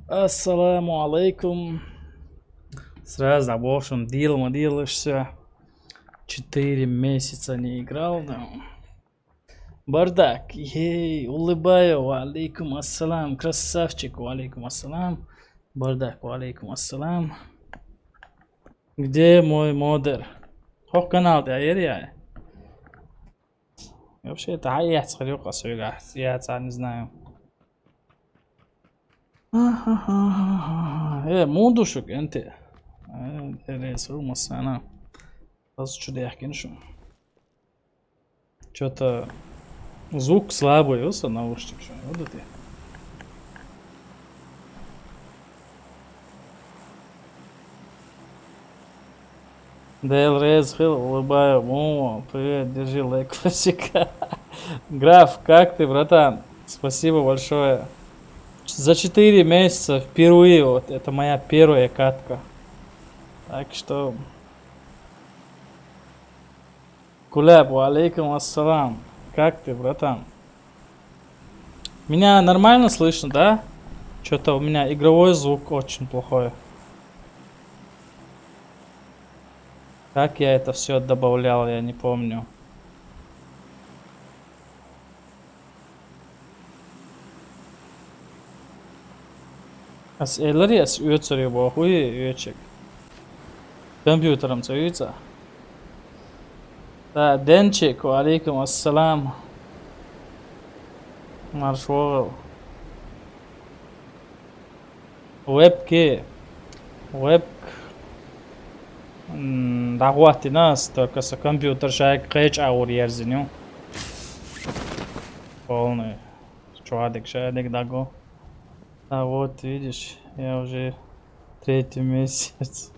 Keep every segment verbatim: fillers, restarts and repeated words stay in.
Ассаламу алейкум. Сразу обошён. Дело, делаешь всё. Четыре месяца не играл, да. Бардак, ей, улыбаю, ва алейкум ассалам. Красавчик, ва алейкум ассалам. Бардак, ва алейкум ассалам. Где мой модер? Хох канал, да, ер я. Вообще, это хай яц хрюк, а сюга, я ца не знаю. Э, мундушук, энте. Э, э, рейс, румасана. Аз чудо яхкин шу. Чё-то звук слабый, уса наушник, что, вот это. Дэл Рейз Хилл, улыбаю. О, привет, держи лайк, классика. Граф, как ты, братан? Спасибо большое. За четыре месяца впервые, вот, это моя первая катка. Так что, Куляб, ва алейкум ассалам. Как ты, братан? Меня нормально слышно, да? Что-то у меня игровой звук очень плохой. Как я это все добавлял, я не помню. Ас эллари ас уьцари бохуи уьчек. Компьютером цуица. Да, Денчик, ва алейкум ассалам. Маршвал. Вебки. Веб. М, дагъватинас, только со компьютер шайк къеч аур ерзиню. Полный. Чуадик, шайдик даго. А вот, видишь, я уже третий месяц.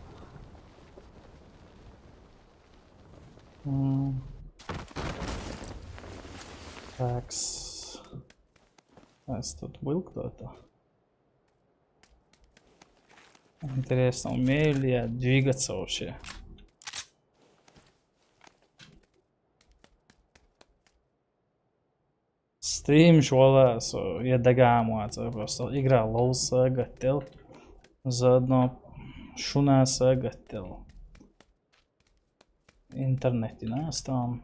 М. Такс. Раз тут был кто-то. Интересно, умею ли я двигаться вообще? Стрим швала, со, я дагамуаца, просто игра лол са гаттел. Заодно шуна са гаттел. Интернет, да, там.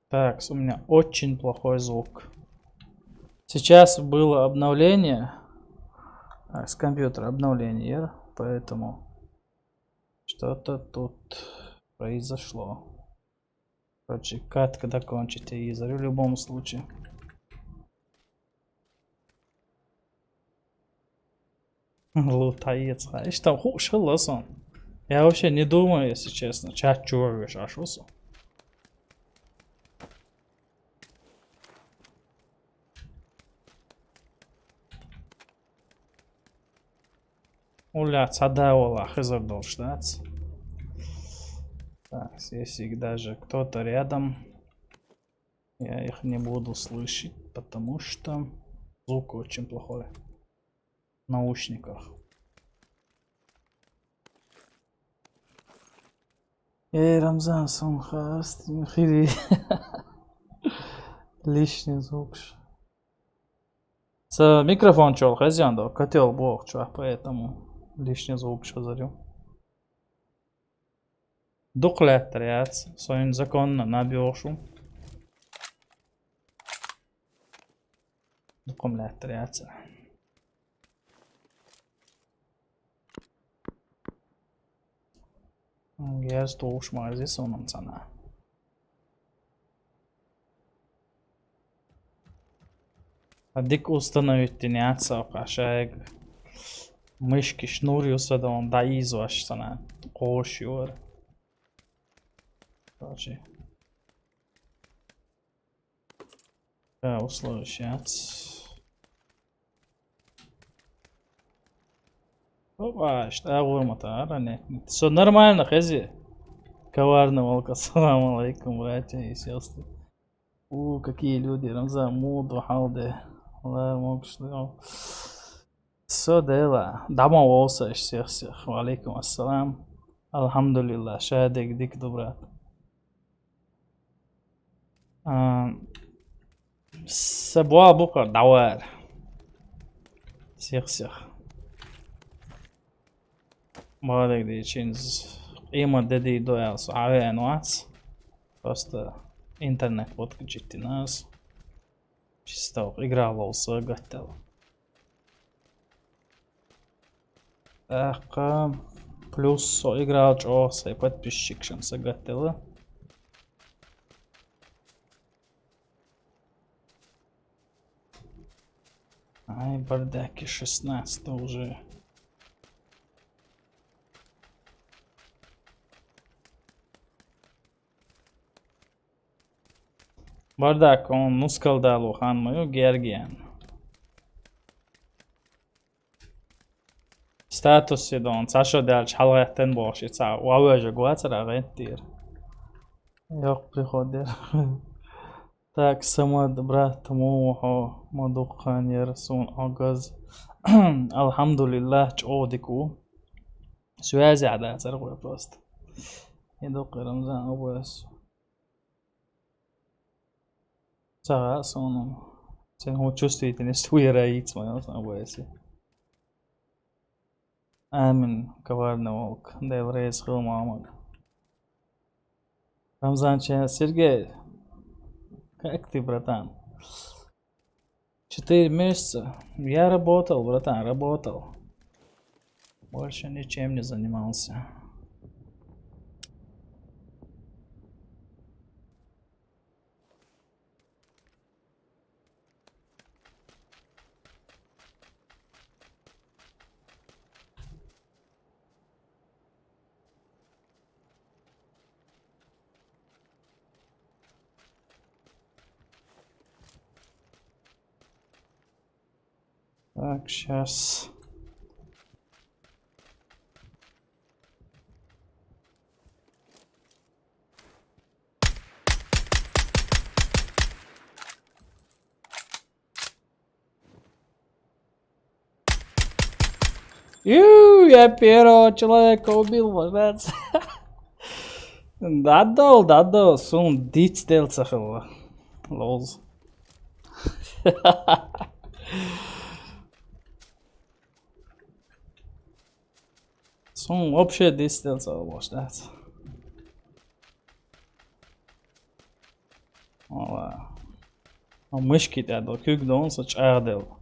Так, у меня очень плохой звук. Сейчас было обновление. А, с компьютера обновление, поэтому что-то тут произошло. Короче, катка докончится, и в любом случае. Лутаец. Ишта хуш хылласан. Я вообще не думаю, если честно. Чат чур веш ашуса. Уля, цада вала, хызар дол ждать. Так, если даже кто-то рядом, я их не буду слышать, потому что звук очень плохой в наушниках. Эй, Рамзан, сон хаст, хири. Лишний звук. С микрофон чёл хазян да, котел бог чё, поэтому лишний звук чё зарю. Дукъ лаьттар яц, союн законно наб йошу. Дукъ-м лаьттар яц. Герз тувш ма зи сонам цана. А дик установить дин яц со къашайг. Мышки шнур юсадан да из ваш цана. Къош юр. Короче. Да, условия щас. Опа, что, а, вот, а, ранее. Всё нормально, хази. Коварный волк, ассаламу алейкум, братья и сестры. У, какие люди, Рамзан, муду халде. Ла, мог, что. Всё дело. Дама волса, всех, всех. Ва алейкум ассалам. Алхамдулилла, шадик, дик, добрат. А, са буа букъар, давар. Сих-сих. Бадагди чинз къимат дедийду аьлла со хьавеана вац. Просто интернет подключить дина аз. Чисто играл ловса гаттала. ТӀаккха плюс со играл чӀогӀа сай подписчикшан са гаттала. Ай, бардаки шестнадцать уже. Бардак, он нускал далу хан ма ю, Георгиян. Статус сидон, цашо дальше халгаттан бохши, ца, вавежа гуацара гентир. Йок, приходер. Так, Самад, брат, му хо, ма дуккхан яр сун агаз. Алхамдулиллах, чӀодику. Связи ада цар гой просто. Иду Рамзан обояс. Цара сону. Сен ху чувствительность хуера яц моя обояси. Амин, коварный волк. Дел рейс хыл мамаг. Рамзан Чен, Сергей, как ты, братан? Четыре месяца. Я работал, братан, работал. Больше ничем не занимался. Так, сейчас. Ю, я первого человека убил, молодец. Дадол, дадол, сун диц делца хилла. Лоз. Сун вообще диц делца хилла, ждать. Вала. А мышки тӀа дол куьг дон со чӀагӀдел.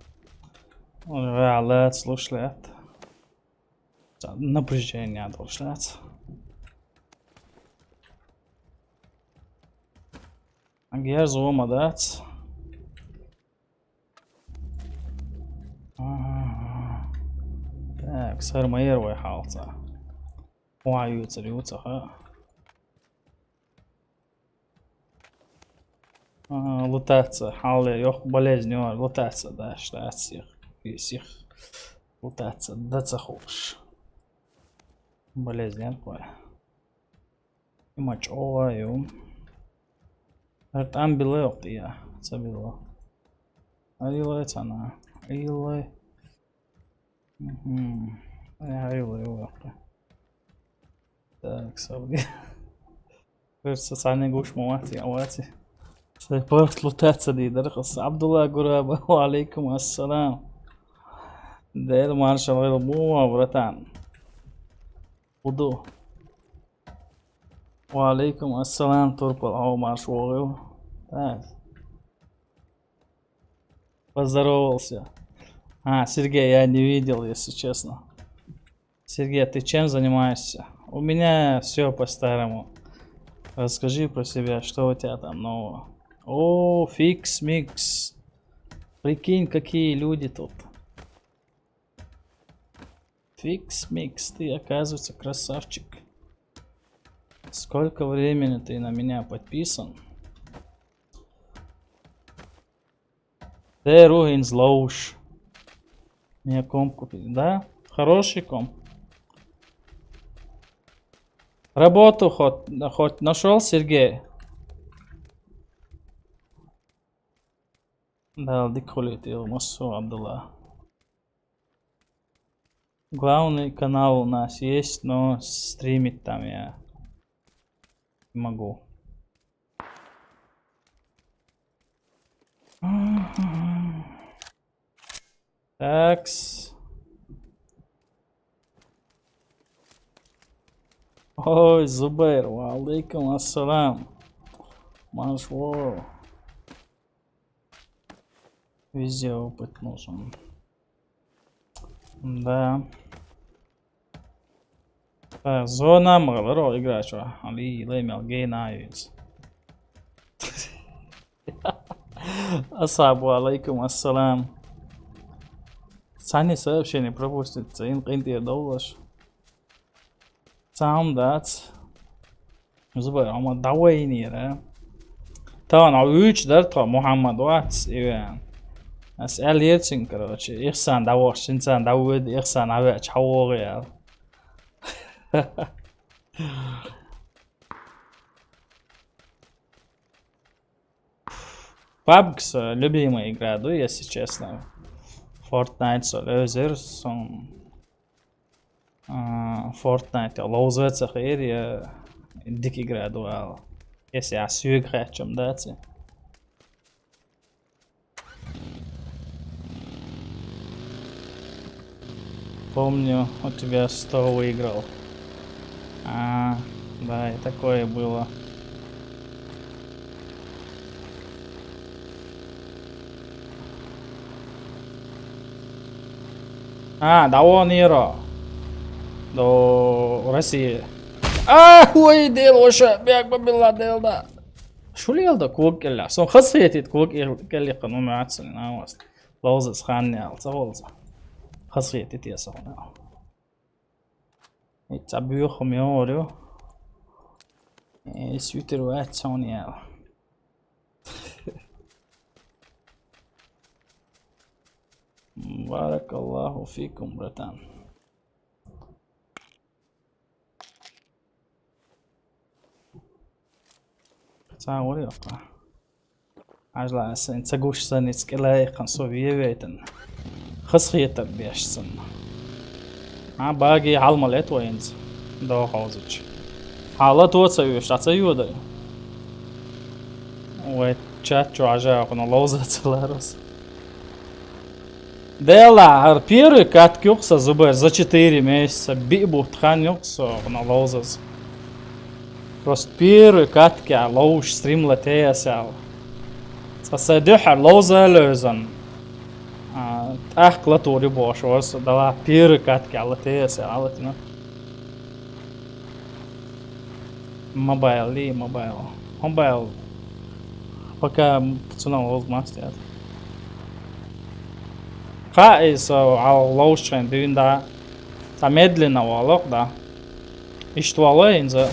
Вала, слушай, это. Ца, напряжение дол шлац. Агьяр зума дац. Ага. Так, сар майер вай халца. Ва юцар юца ха. А, лутаца, хьале, йох, болезнь, йох, лутаца, да, штац, йох, йох, лутаца, да, ца хуш. Болезнь, кой. Има чӀогӀа ю. Ар тӀам билла йох, я, ца билла. Арилай цана, арилай. Мгм. Ай, ай, ой, ой, ой. Так, савди. Перса сани гуш мавати, авати. Сай порт лутаца ди дархас. Абдулла Гураба, ва алейкум ассалам. Дел маршал гел бума, братан. Буду. Ва алейкум ассалам, Турпал, ау марш вогил. Так. Поздоровался. А, Сергей, я не видел, если честно. Сергей, ты чем занимаешься? У меня все по-старому. Расскажи про себя, что у тебя там нового? О, Фикс Микс. Прикинь, какие люди тут. Фикс Микс, ты, оказывается, красавчик. Сколько времени ты на меня подписан? Де ругин злоуш. Мне комп купить, да? Хороший комп. Работу хоть, хоть нашел, Сергей? Да, дикхулит, Илмасу Абдулла. Главный канал у нас есть, но стримить там я не могу. Такс. Ой, Зубайр, ва алейкум ассалам. Маншво. Везде опыт нужен. Да. Так, зона мыгъалар о играчва. Али леймел гейна юз. Ассаламу алейкум, ассалам. Цани сообщение пропустить, цин къинтӀера довлаш. Цам дац. Зубайр, амма давайнира. Тан а уч дар тха Мухаммад вац, ивен. Ас эл ерцин, короче, ихсан даваш, синцан давуд, ихсан авач хавогъял. Пабг с любимая игра, да, если честно. Fortnite со лёзер сон. А, Fortnite ловзаца хер я дик игра дуал. Если а сюг хачам дати. Помню, у тебя сто выиграл. А, да, и такое было. А, да он иро. До России. А, ой, дел воша, бяг бабила дел да. Шулел да кук келла. Сон хас хетит кук келли канун ацын, на вас. Лоза сханне алца волза. Хас хетит я сон. Итца бюхум я орю. Э, сютер ватсониал. Баракаллаху фикум, братан. Ца орёка. Ажла сэн цагуш сэн ицкелай хан со виевейтен. Хас хетар беш сэн. А баги халмалет вайнз. До хаузыч. Хала то ца юш, а ца юда. Вай чат чу ажа куна лоза целарус. Дела, ар первый катки юкса Зубайр за четыре месяца би бутхан юкса на лозаз. Просто первый катки а лоуш стримла теясял. Са са дюхар лоза лёзан. А, тахкла тури бош, ос дала первый катки а ла теясял, а ла тина. Мобайл, ли, мобайл. Мобайл. Пока пацанам лоз мастер. Ха, и со, ал лоушчен дюн да. Та медленно валок, да. Ишт вала инза.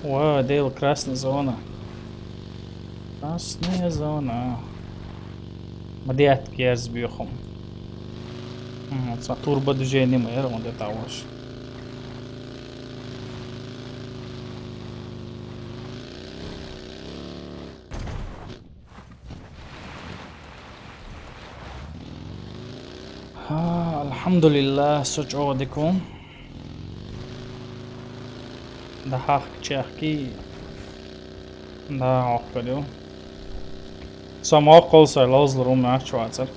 Ва, дел красная зона. Красная зона. Мадиат керз бюхум. М, са турбо движение мэр, он де таваш. Ха, алхамдулиллах, со чӀоагӀдикум. Да хахк чехки. Да, охкадю. Со мокъул сай лозлурум ач вацар.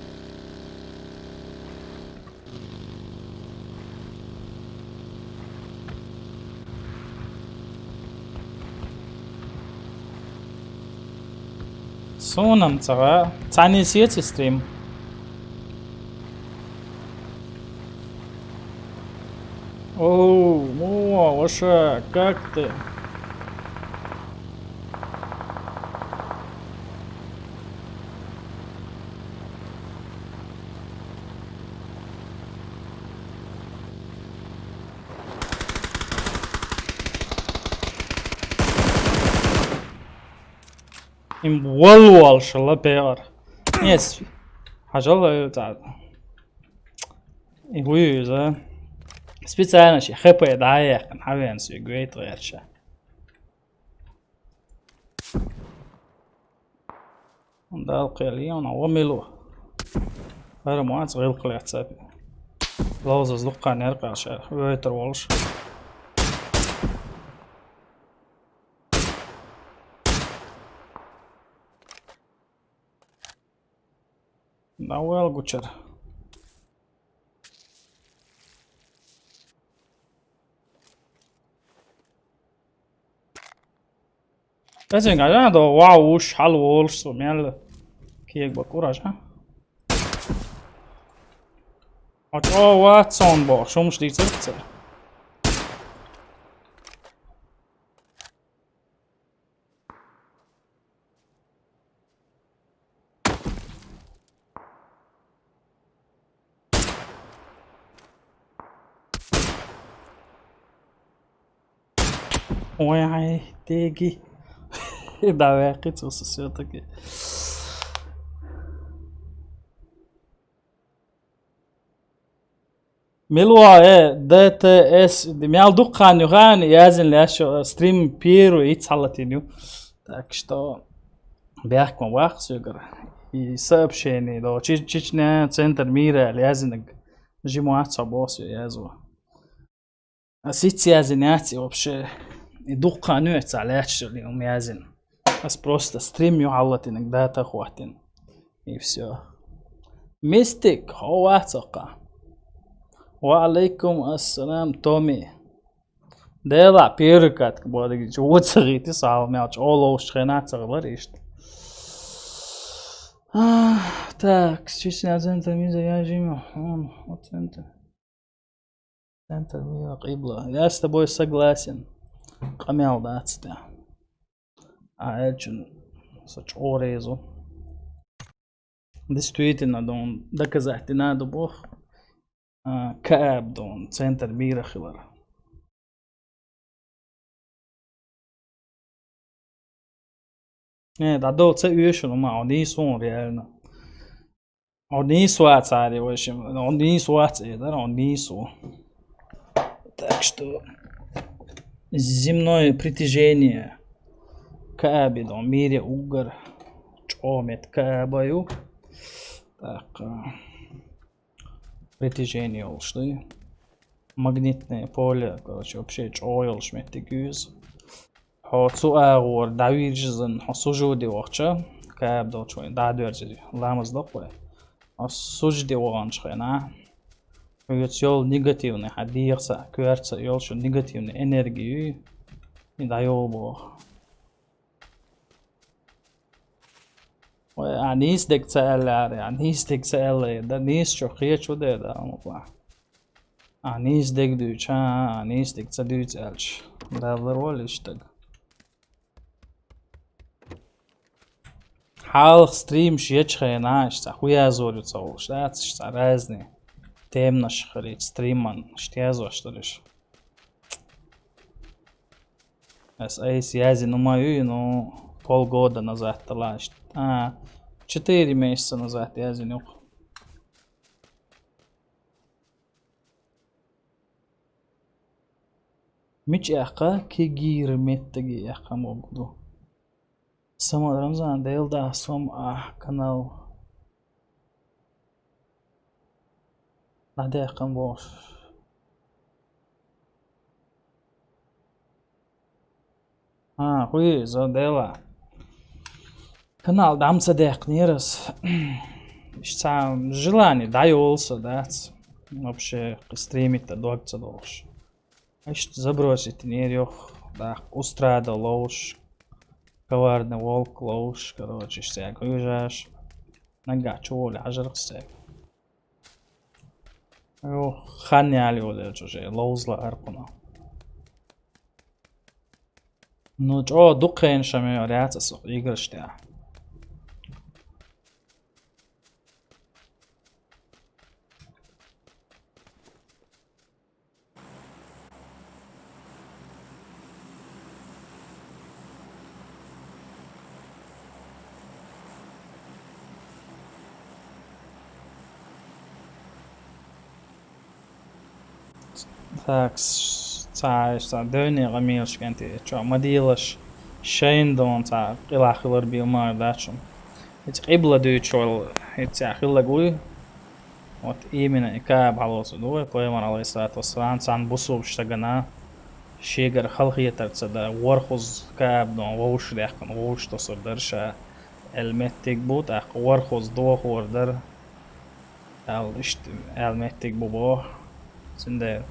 Сунам цага. Цани сиети стрим. Оу, ну, вообще, как ты? Им вал-вал шала пегар. Нет. Хажал, э, та. И хуй за. Специально ши хп да я, хавен су гвейт герша. Дал къелиён, а, ва милу. Ара муац гъил къиле цапи. Лауза злукъан яр къарша. Вейтер волш. Да, вел гучар. Эцинг а до вау уж хьал волш со мел киег ба кураж, а? А чо ватсон бо, шумш дийцар ца. Ой, ай, теги. Давай, кицуса всё-таки. Милуа, э, Д Т С, мял дуккхан ю гани, язин ляшо, э, стрим первый, и цалатин ю. Так что, бяхк ма вах сюгар. И сообщение, до Чеч-, Чечня, центр мира, язинг. Жимуа ца босс ю язва. А сиц язин яц и вообще. И дуккхан ю ца лячшо ли ум язин. Ас просто стрим ю халатин, дата хватин. И всё. Мистик, хо вацака. Ва алейкум ассалам, Томи. Дела, первый катка, бодиги, чё, вот сагити, сал, мял, чё, оло, уж хрена, цаглар, ишт. А, так, честно, центр мира, я жиму, он, вот центр. Центр мира, кибла. Я с тобой согласен. Къамел дац да. А элчун са чорезу. Действительно, дон доказать надо бог. А, Кааб дон центр мира хилар. Э, да, до ца уешун, ма, он и сон, реально. Он и суац, ари, в общем, он и суац, э, да, он и су. Так что земное притяжение Кааби, дон мире угар чомет Каабаю. Так, а, притяжение олшли. Магнитное поле, короче, вообще чо йолш меттиг юз. Хо цу агъор давиржизан, хо сужуди вахча, Кааб долчвай, дадверзи, ламаз дохвай. Хо сужди вагъанч хайна. Хуюц йол негативный, ха дихса, кверца йолшу негативный энергию. И да йол бох. Ой, а нийс дег ца аьлла, а нийс дег ца аьлла, да нийс чо хечу де, да, амукла. А нийс дег дуьйч, а, а нийс дег ца дуьйц аьлч. Да, вырвали иштаг. Халх стрим шечхайна, ишта хуя зорю ца волш, да, ишта разный темнаш харит стриман, ишта язва, что ли, иш. Ас айс язи нумаю, ну, полгода назад талашт. А, четыре месяца назад язи нюх. Мич яхка, кигир меттеги яхка могду. Сама Рамзан, Делда, Сом, а, канал. Надя яхкан бош. А, хуи, за дела. Канал дамца дехнирас. Ишца желание дай олса, да. Вообще, стримить-то догца долш. Ишт забросить нерёх, да, устрада лоуш. Коварный волк лоуш, короче, ишца гуйжаш. Нага чули ажрах сек. Ох, хан яли олел чуже, лоузла аркуна. Ну, чо дукхен шаме ряца со, игрыште. Так, с-, цааш, ца дёни гамилш кенти, чо мадилаш, шейн дон, ца къилахилар билмар дачум. Ит къибла дуйчол, ит ца хиллагуй. Вот именно и Кааб халосу дуй, Пайгамбар алейхиссалату вассалам, цан бусуб штагана, шегар халхиятар ца да, ворхуз Кааб дон, вовш дяхкан, вовш тосур дарша, эль меттиг бут, ах, ворхуз дохур дар, Аьлла, иштта аьлла меттиг бу боху. Цундела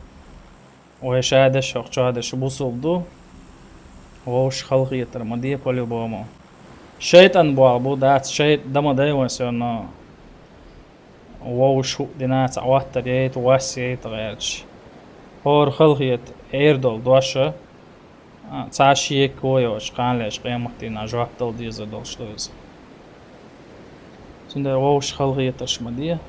вай ша деш, хӀокху чохь деш бусулба ду. Вовшашка халахетар ма де по-любому. ШайтӀан болх бу, дац, шайтӀа дан ма дай вайн соьрно. Вовшашка хӀуъа дина цхьа оттар яйта, вас яйта гӀерташ. ХӀора халахета эр долу дош а, цхьа шеко йоцуш, кхана лаьтташ къематдийнахь жоп дала дезар долуш ду иза. Цундела вовшашка халахетарш ма де.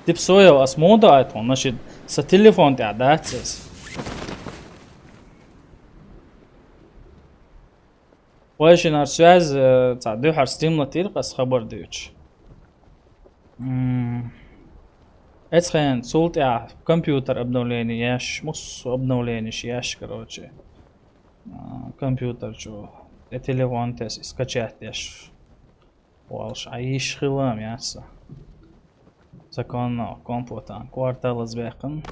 Типа соев ас муха даийтахьуна, ши сан телефон тӀехь дац ас. Вай шинара связь, э, цхьа дуьхьара стримлатийра ас хабар дуьйцуш. М, эцу хенахь цул тӀаьхьа компьютер обновление еш, муссо обновлениеш еш, короче. А, компьютер чу, э, телефон тӀе скачать деш. Валш, а йиш хилла-м яц сан. Законно компьютер кварталаза баьккхина.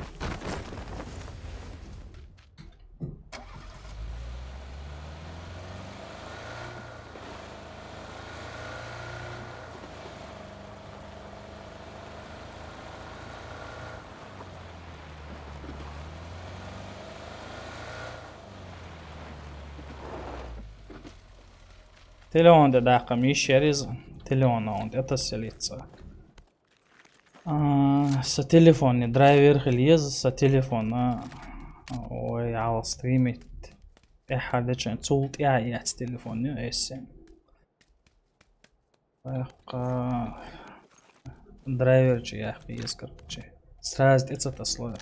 Телефон тӀе даккха йиш яра иза. Телефон тӀе тасселица. А, сан телефонан драйвер хила еза, сан телефона, ой, хьал стримить тӀаьххьара дечу, цул тӀаьхьа эцна телефон ю эсен. ТӀаккха драйвер чу яккха еза, короче. Сразу тӀе ца тасло.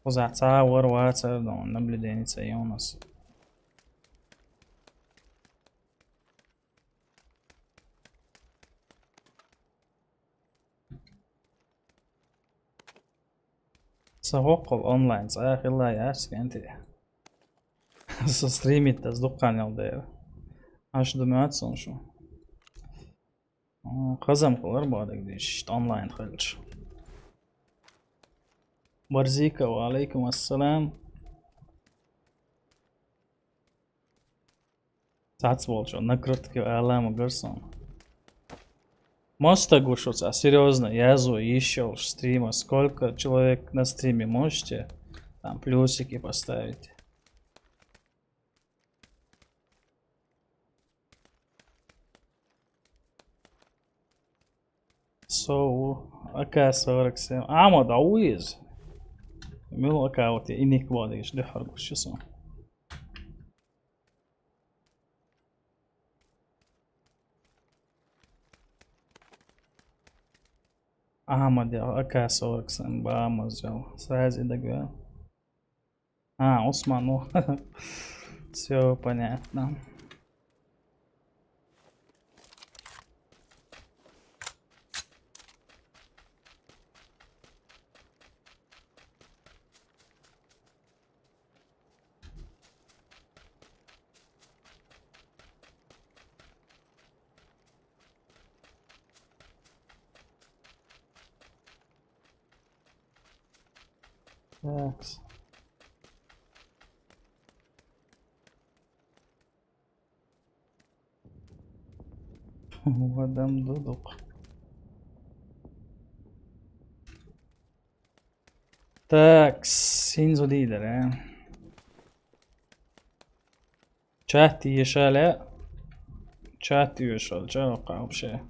Кхузахь цхьа а вар вацара, но наблюдение ца йо ас. Сан хӀоккхул онлайн цӀа хилла яц кӀентий. Со стримить дас дуккха хан йолу дела. Аш ду моьтту суна шу. М, хазам хилар боху дерг дийшишта онлайн хилча. Барзика, ва алейкум ассалам. Цац волчо накрутки ала ма гар суна. Мостагу шу цхьа серьёзно язво йиш йолуш стрима. Сколько человек на стриме, можете там плюсики поставить? Со ву, А К сорок семь. Ахьмад, а ву иза? Мила А К вот я, и ник бадыгаш дуьхьал гуш ю со. Ахьмад я, А К сорок семь, бамаз я. Сразу и дагвел. А, Усман, ну. Всё понятно. Такс. Вадам дудук. Такс, хӀинца дийр дара, а? Чат ешале, чат ешалча, вообще.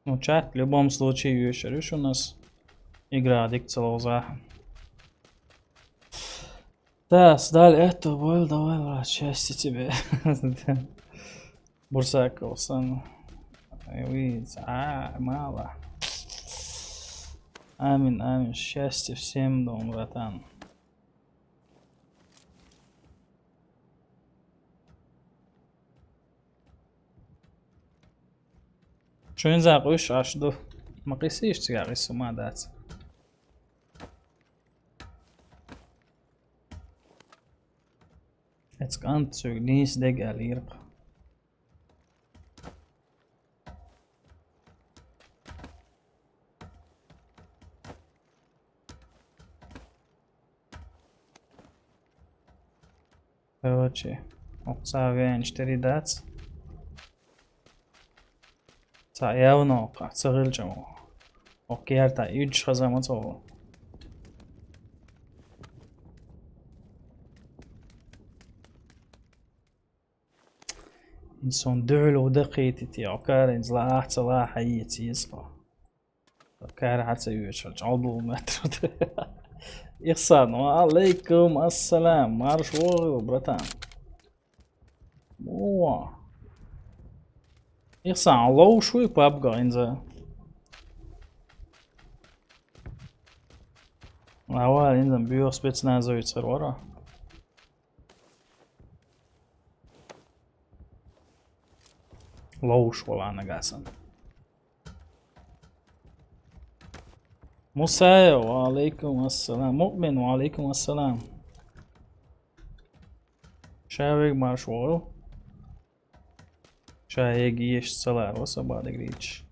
Ну, чат в любом случае ешар уьш у нас. Игра дика ца ловзахь. Да, сдали это, боль, давай, брат, счастья тебе. Бурсаков сан. Ой, а, мало. Амин, амин. Счастья всем, дом, братан. Чуьнза къуьш аш ду. Ма къисийша цигахь, къиса ма дац. Эцу кӀант цуьнга нийса дега аьлла йира-кх. Короче, окху цхьа венчтери дац. Цхьа явно, кху ца гӀилча мо. Окху керта уьдуш хаза ма ца гӀо. Сон дуьхьал ву дакхийтити, окара инза лаахь ца лаахь хьаеца еза кхо. Кара хьа ца йоьшуш, чӀалдалгӀа метр. Ихсан, ва алейкум ассалам. Марш вогӀийла, братан. О. Ихсан, ловш вуй пабга инза? Ава, инза буьйха спецназовецара вара. Ловш вала нагасан. Мусаев, ва алейкум ассалам. Муъмин, ва алейкум ассалам. Ша вега марш вогӀу. Ша ега еш салар ва са бадагрич.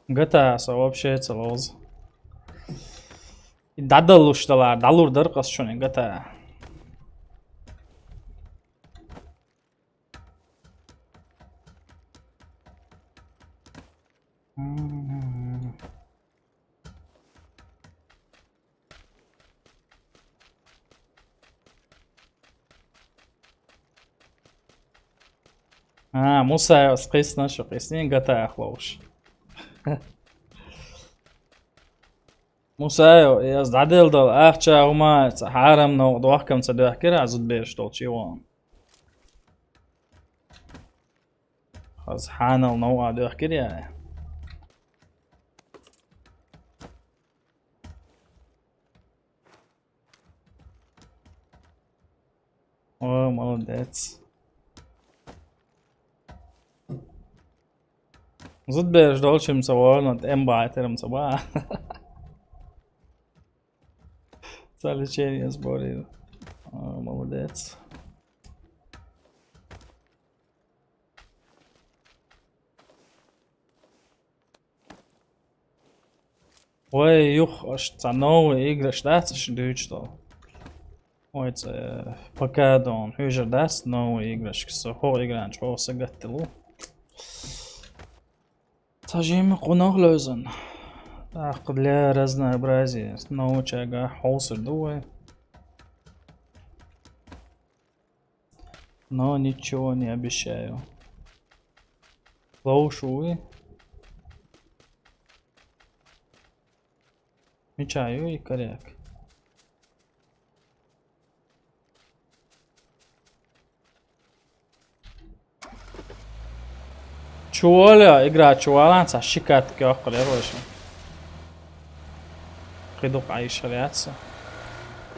Гата со вообще ца ловза. И дӀадалуш дала, дӀалур дара къас шуна гата. А, Мусаевс кхиссина шу, кхиссина гатаах ловш. Мусаев, я дӀаделла долу ахча хӀума ца хьарам новкъа дохкам ца доьхкира, а зудбераш долчу вон. Хаза хьанал новкъа доьхкира я. О, молодец. Зудбераш долчуьра ца вогӀу, но тӀем баьтарам ца ба. Ца лечение сборил. О, молодец. Вай, юха, аша цхьа новый играш дац аша дуьйцуш долу? Вай, цхьа, э, ПК дон хьуьжар дац новый играшка, со хӀокху игран чӀогӀа сагатделла ву. Цхьа жимма кхунах левзан. ТӀаккха для разнообразия новый чага хьовсур ду вай. Но ничего не обещаю. Ловш вуй. Мича ю и коряк. Чу воля, игра чу валан, цхьа ши катка йоккхур яра вайша. Кхидукъа Ӏайшар яц.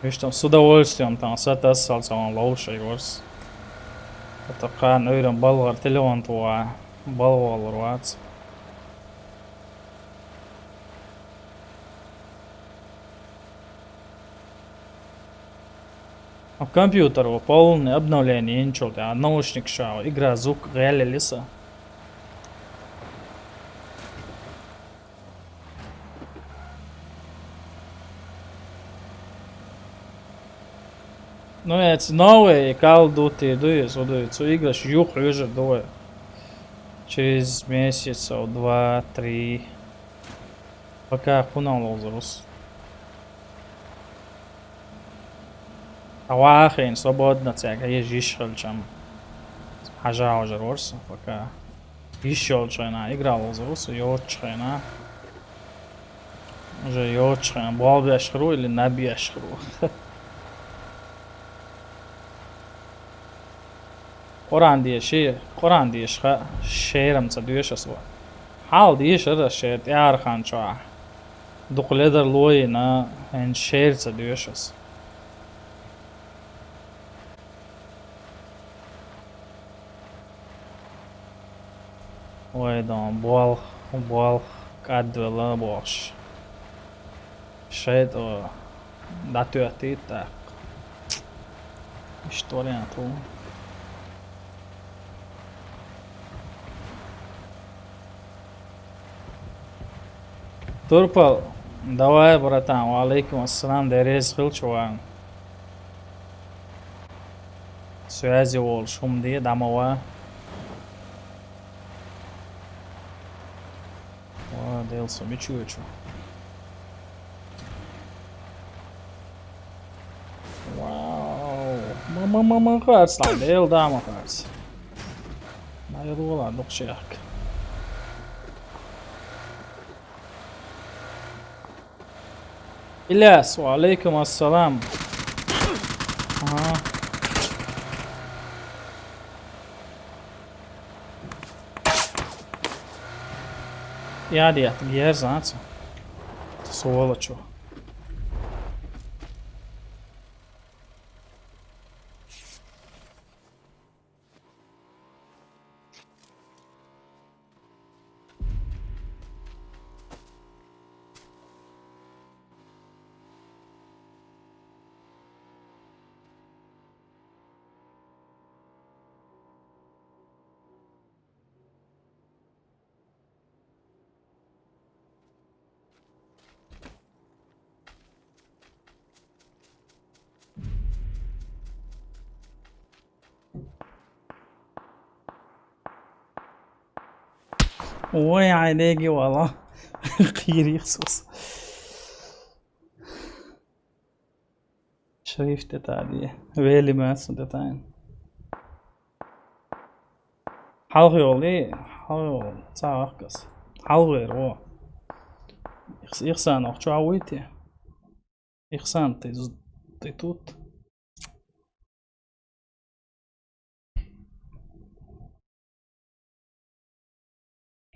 Виштам с удовольствием там сатассал цхьа ван ловшай ворс. Ата кхана уйрам балгӀар телефон тува, балгӀалур вац. А компьютер ву полный обновление йинчул тӀаьхьа наушник ша ву, игра звук гӀелли лиса. Ну, эца новый Call of Duty дуй, зу дуй, цу играш юха хьуьжар ду вай. Через месяцев два-три. Пока кхунах ловзар ву со. Ткъа вахийна свободно цаьрга еза йиш хилчам. Хьажа хьожар вара со, пока. Йиш йолчу хенахь игра ловзар ву со, йоцучу хенахь. Уже йоцучу хенахь болх беш хир ву или наб еш хир ву? Къуръан деши, Къуръан деша хаьа, шерам ца доьшу ас ван. Хьал дешара шер тӀаьхьара хан чохь. Дукха ледар лойина, хӀинца шер ца доьшу ас. Вай дан, болх, болх кӀадвелла бохуш. ШайтӀа дӀатоьттийта тӀаккха. Иштта вариант ву. Турпал, давай, братан, ва алейкум ассалам, дерез хилча ван. Связи волуш хӀума де, дӀа ма ва. Ва, Дела, со мича вочу? Вау! Ма, ма, ма, ма харц, ла, Дела, да, ма харц. Ма, я дула, дукха шех. Ильяс, ва алейкум ассалам. Ага. Я, дед, герзац. Сволочь. Ой, айдеги вала. Кири Иисус. Шрифт это ади. Вели масон детайн. Хьалха йолу, хьалха йолу, ца ахкас. Хьалха вер, во. Ихс-, Ихсан охчу а вуйти? Ихсан, ты з-, ты тут?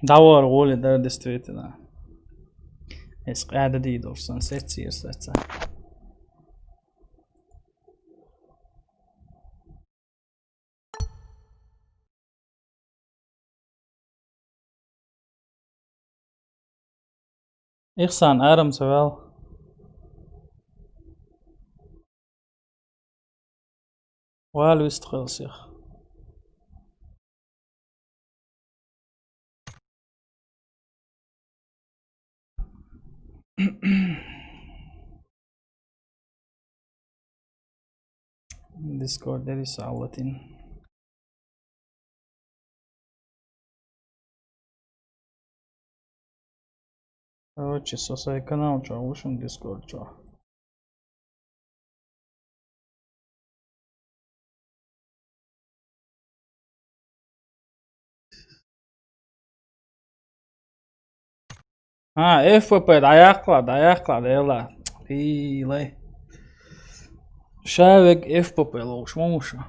Давар воли дар, действительно. Эс къяда дийдор сан сецир саца. Ихсан, арам савал. Вал вистхилсих. Дискорд дери салатин. Короче, со сай канал чо, вушун Дискорд чо. А, F P P, дӀаяккхала, дӀаяккхала, Дела. Лилай. Ша вег F P P ловш, ма муша.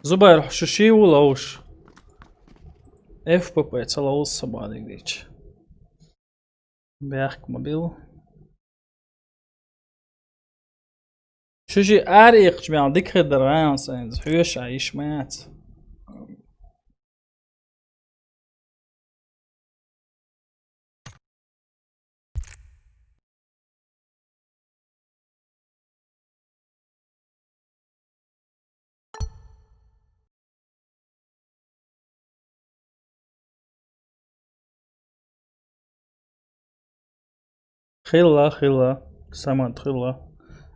Зубайр, шу ши ву ловш? F P P ца ловш са бадиг дича. Бехк ма бил. Шу ши ара икхча мел дика хир дара гӀайна сайнза, хьоьша йиш ма яц. Хилла, хилла, самат хилла.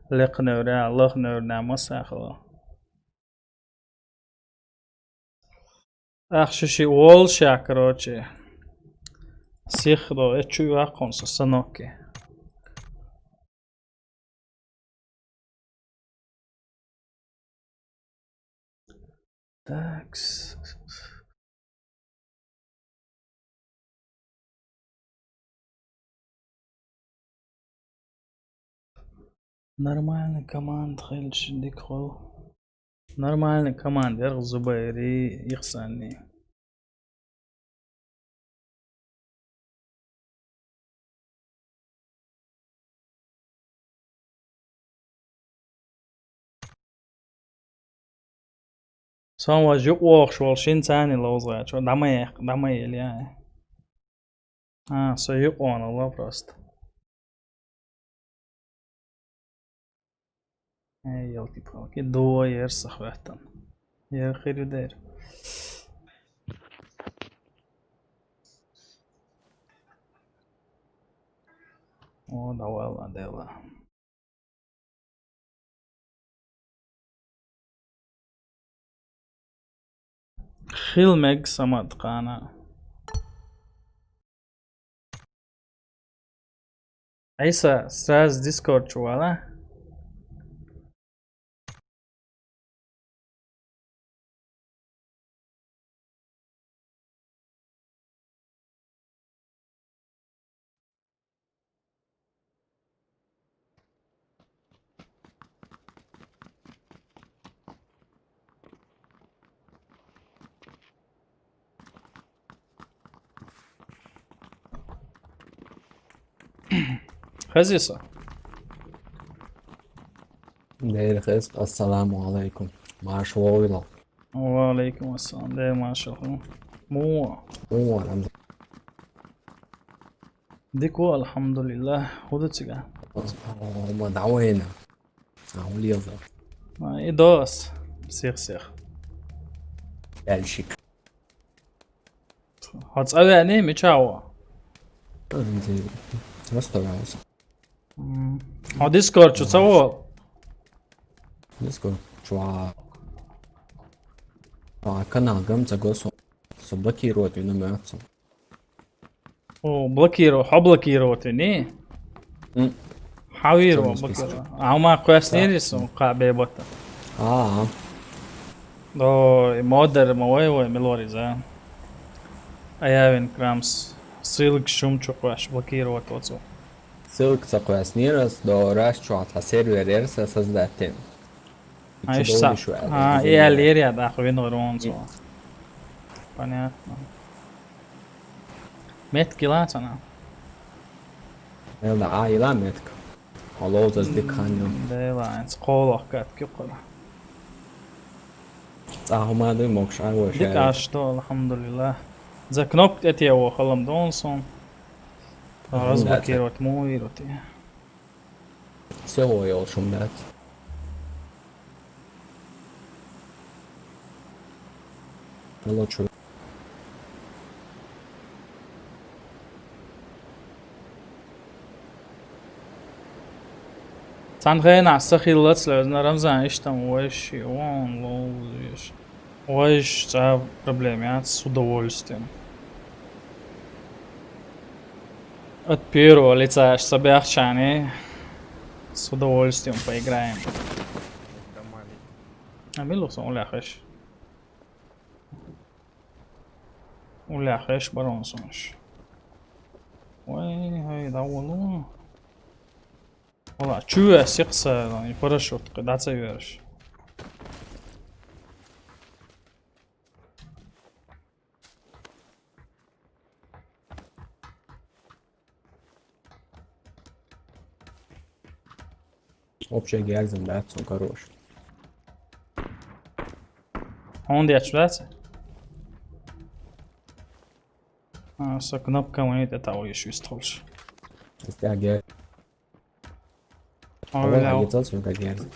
Лекханевра, лахневра, масахала. Ах, шу ши волу ша, короче. Сих до, э, чу ваккхун со санокки. Такс. Нормальный команд хилча дика хуьлу. Нормальный команд яра Зубайри, Ихсанни. Сон важа юкъа вогӀуш волу шин царни ловза гӀачо. ДӀа ма яьккха, дӀа ма елла. А, со юкъа вахана просто. Эй, ёлки-палки, дуо ер са хӀоьттина. Ер хир ю дера. О, давай, ладно, давай. Хил мег самат къана. Айса, сразу Discord чу вала. Хезиса. Дер хез, ассаламу алейкум. Марш войла. Ва алейкум ассалам. Де машалла. Му. Му, алхамдулилла. Дику, алхамдулилла. Худа цига. О, ма давайна. А, улиялда. А, и дос. Всех, всех. Дальше. Хьо цӀа веана, мича ва? Расставался. М. Хьо Discord чу ца вол? Discord чу ва. А, канал гам ца госо. Со блокировать вина мёцо. О, блокировать, хьо блокировать вини? М. Хьавир Чё ва не список? Блокировать. А, ма квест Да. Не рису, ка бебата. А, а. До, и модер, ма вай, вай, милориза. А я вин крамс. Ссылка шум чу кваш блокировать оцу. Ссылка ца квас нирас, до раз чу а сервер ерса создать тем. А, ещё са-, а, и аллерия, да, хвин ронцо. М. Понятно. Метки лацана. Элда, а, ила метка. Алло, зас дик ханю. М, да, ила, энс колох кат кюкула. Цахумады мокш, а, вообще. Дик ашто, алхамдулилла. За кнопка эти я халам донсон. Мгм, да, разблокировать муирути. Всё, ой, олшум, да. Алло, чё? Цанхена сахиллац лезна Рамзан иштам вайши, вон лоузиш. Вайш ца проблем яц, с удовольствием. От первого лица аж собяхчане. С удовольствием поиграем. А милусон уляхаш. Уляхаш баронсонш. Ой, ой, да улу. Вала, чуя сикса, и парашют, кыдаца верш. Вообще герзен, да, цун хорош. Он дяч, да? А, со кнопка мы это того ещё столш. Если гер. А, Ой, бля, я ох. Цацу, как герзен.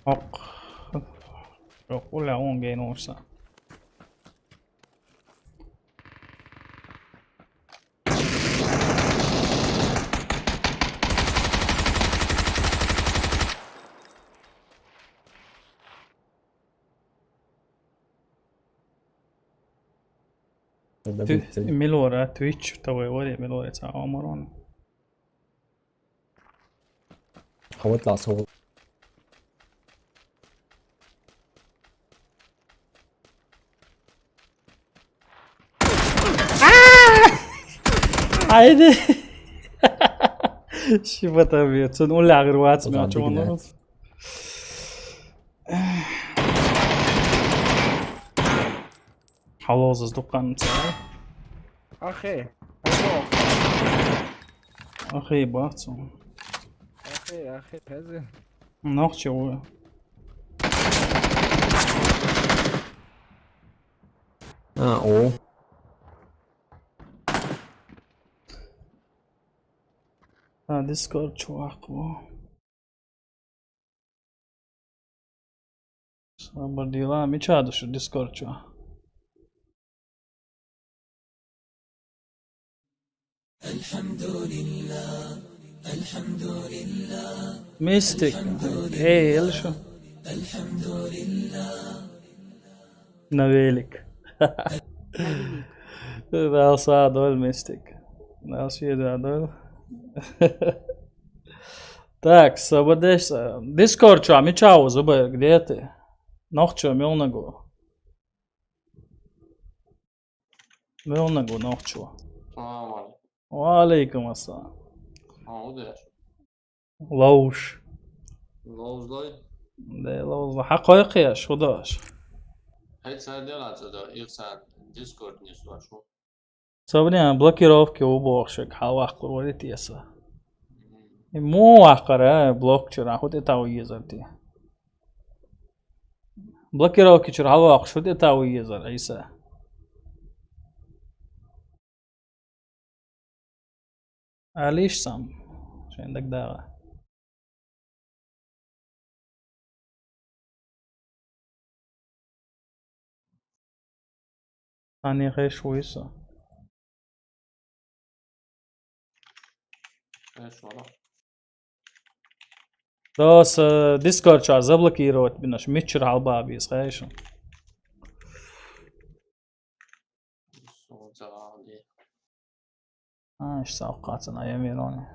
Ок. Ок, уля, он гейн орса. Тогда Ты, будет цель. Милора, Twitch, того и вари, Милора, ца омарон. А вот ласо. Айди. Шибата бе, цун улягыр вац Озан мячон дигнет. Халозыз дуккан ца. Ахе. Ахе, бахцу. Ахе, ахе, пезе. Нахче у. А, о. А, Discord чувак, о. Сабыр дила, мича душу Discord чу. Мистик. Эй, Эльша. На велик. Дала сагӀа дойла, Мистик. Дала шеда дойла. Так, собадеш, э, Дискорд чу, мича ву, зуба, где ты? Нохчо, мелнагу. Мелнагу, нохчо. Салам алейкум. Ва алейкум ассалам. Ха, удеш. Ловш. Ловзлой? Де, ловзло. Хьа кхойкхеш, худаш. Хай цар дела цада, их сан Дискорд не слашу. Со, блин, блокировки убохшек, хьа вахкур вари теса. И му вахкара, блок чура, ху тетау езар ти. Блокировки чура, хьа вахкур, ху тетау езар, Иса. Алиш сам. Шен дагадагӀа. Ани хеш вуйса. Хеш вара. Дос, э, Дискорд ча заблокировать бинаш, мичур хьалба биз, хеш. Созали. А, иш савкъатана ямирони.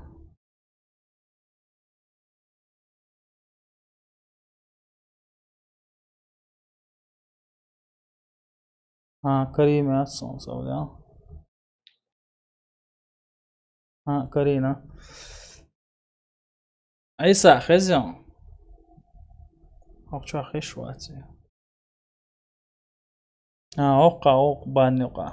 А, Кариме ацсан савда. А, Карина. Айса, хезян. Охча хеш ваци. А, окъа, окъ, бан юкъа.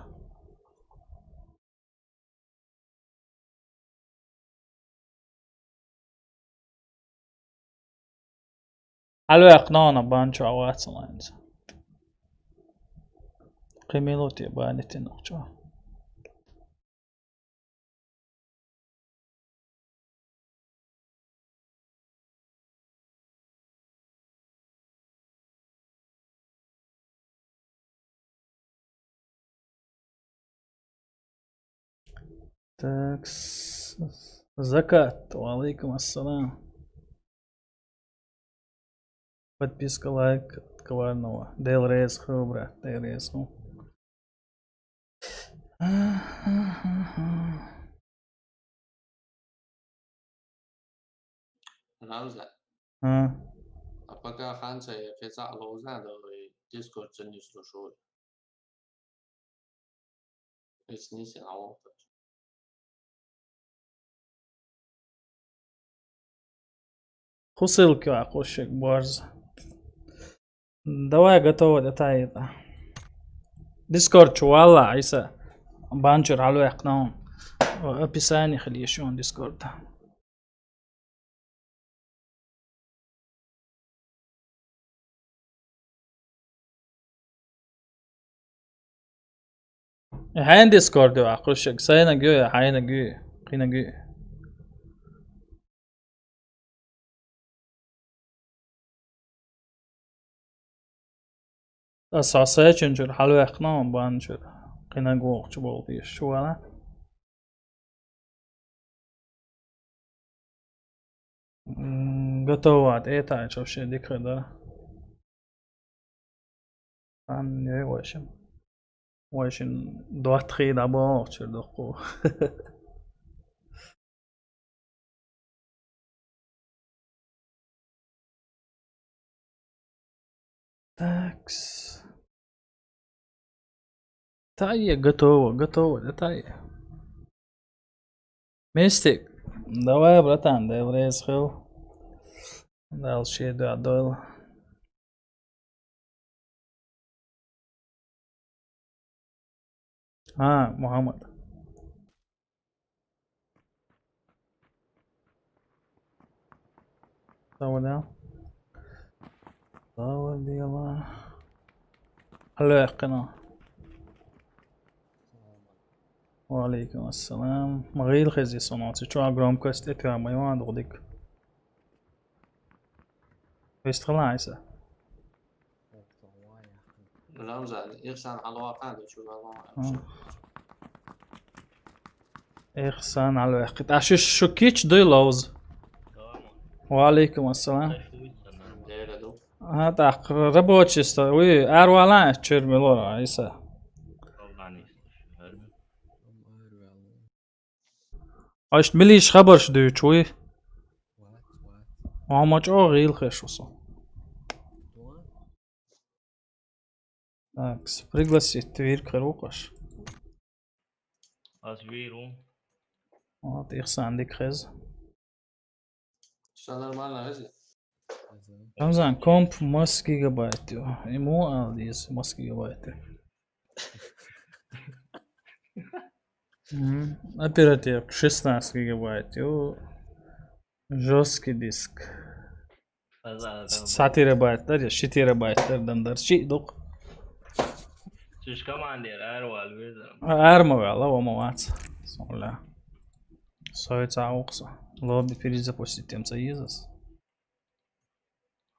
Алвяхъ нана бан чу авацаланца. Кхи минути бани тинохча. Так, с-, с-, Закат, ва алейкум ассалам. Подписка, лайк от коварного. Дел рез ху, брат, дел рез ху. Рамза. А. А пока ханца я кеца лоза да Дискорд ценни слушаю. Эцнисен алонтач. Ху ссылка вакъушек борз. Давай готово да таита. Дискорд чу валла, Иса. Банчур алвяхъ наун. Описание хили ешон Дискорда. Хьайн Дискорд ю, ахъушек, сайна гю, хьайна гю, кхина гю. Аса сайчин чур хьалвяхна, бан чур. Кхина гух чу болбиш, чувана. М, готово, это вообще дикая, да? Ан, не, в общем. В общем, два-три набор, чё такого. Такс. Тая, готово, готово, да, тая. Мистик, давай, братан, да, в рейс хил. Дальше, да, дойл. А, Мухаммад. Саваля. Саваля. Алло, яхкана. Ва алейкум ассалам. Магил хези соноци. Чуа громкость это моя дугдик. Вестхалайса. Рамзан, ихсан алвака да чугала. Ха. Эх, сан аль вехкит. А шу, шу кич дуй лоуз. Салам. Ва алейкум ассалам. Ха, так, рабочий ста, уй, ар валан чур милора, Иса. Аш милиш хабарш дуйч, уй. Ва мачо гил хеш усо. Так, с-, пригласить вир карукаш. Аз виру. Вот, их сандик хез. Всё нормально, если? Рамзан, комп мас гигабайт ю. Ему алдис мас гигабайт ю. М, оператив шестнадцать гигабайт ю. Жёсткий диск. Аз, аз, аз. Са терабайт дар, я ши терабайт дар, дан дар. Ши дук. Чуш командир, ар вал веза. Ар ма вала, ва ма вац. Сола. Сой ца укса. Лобби перезапустить тем ца изас.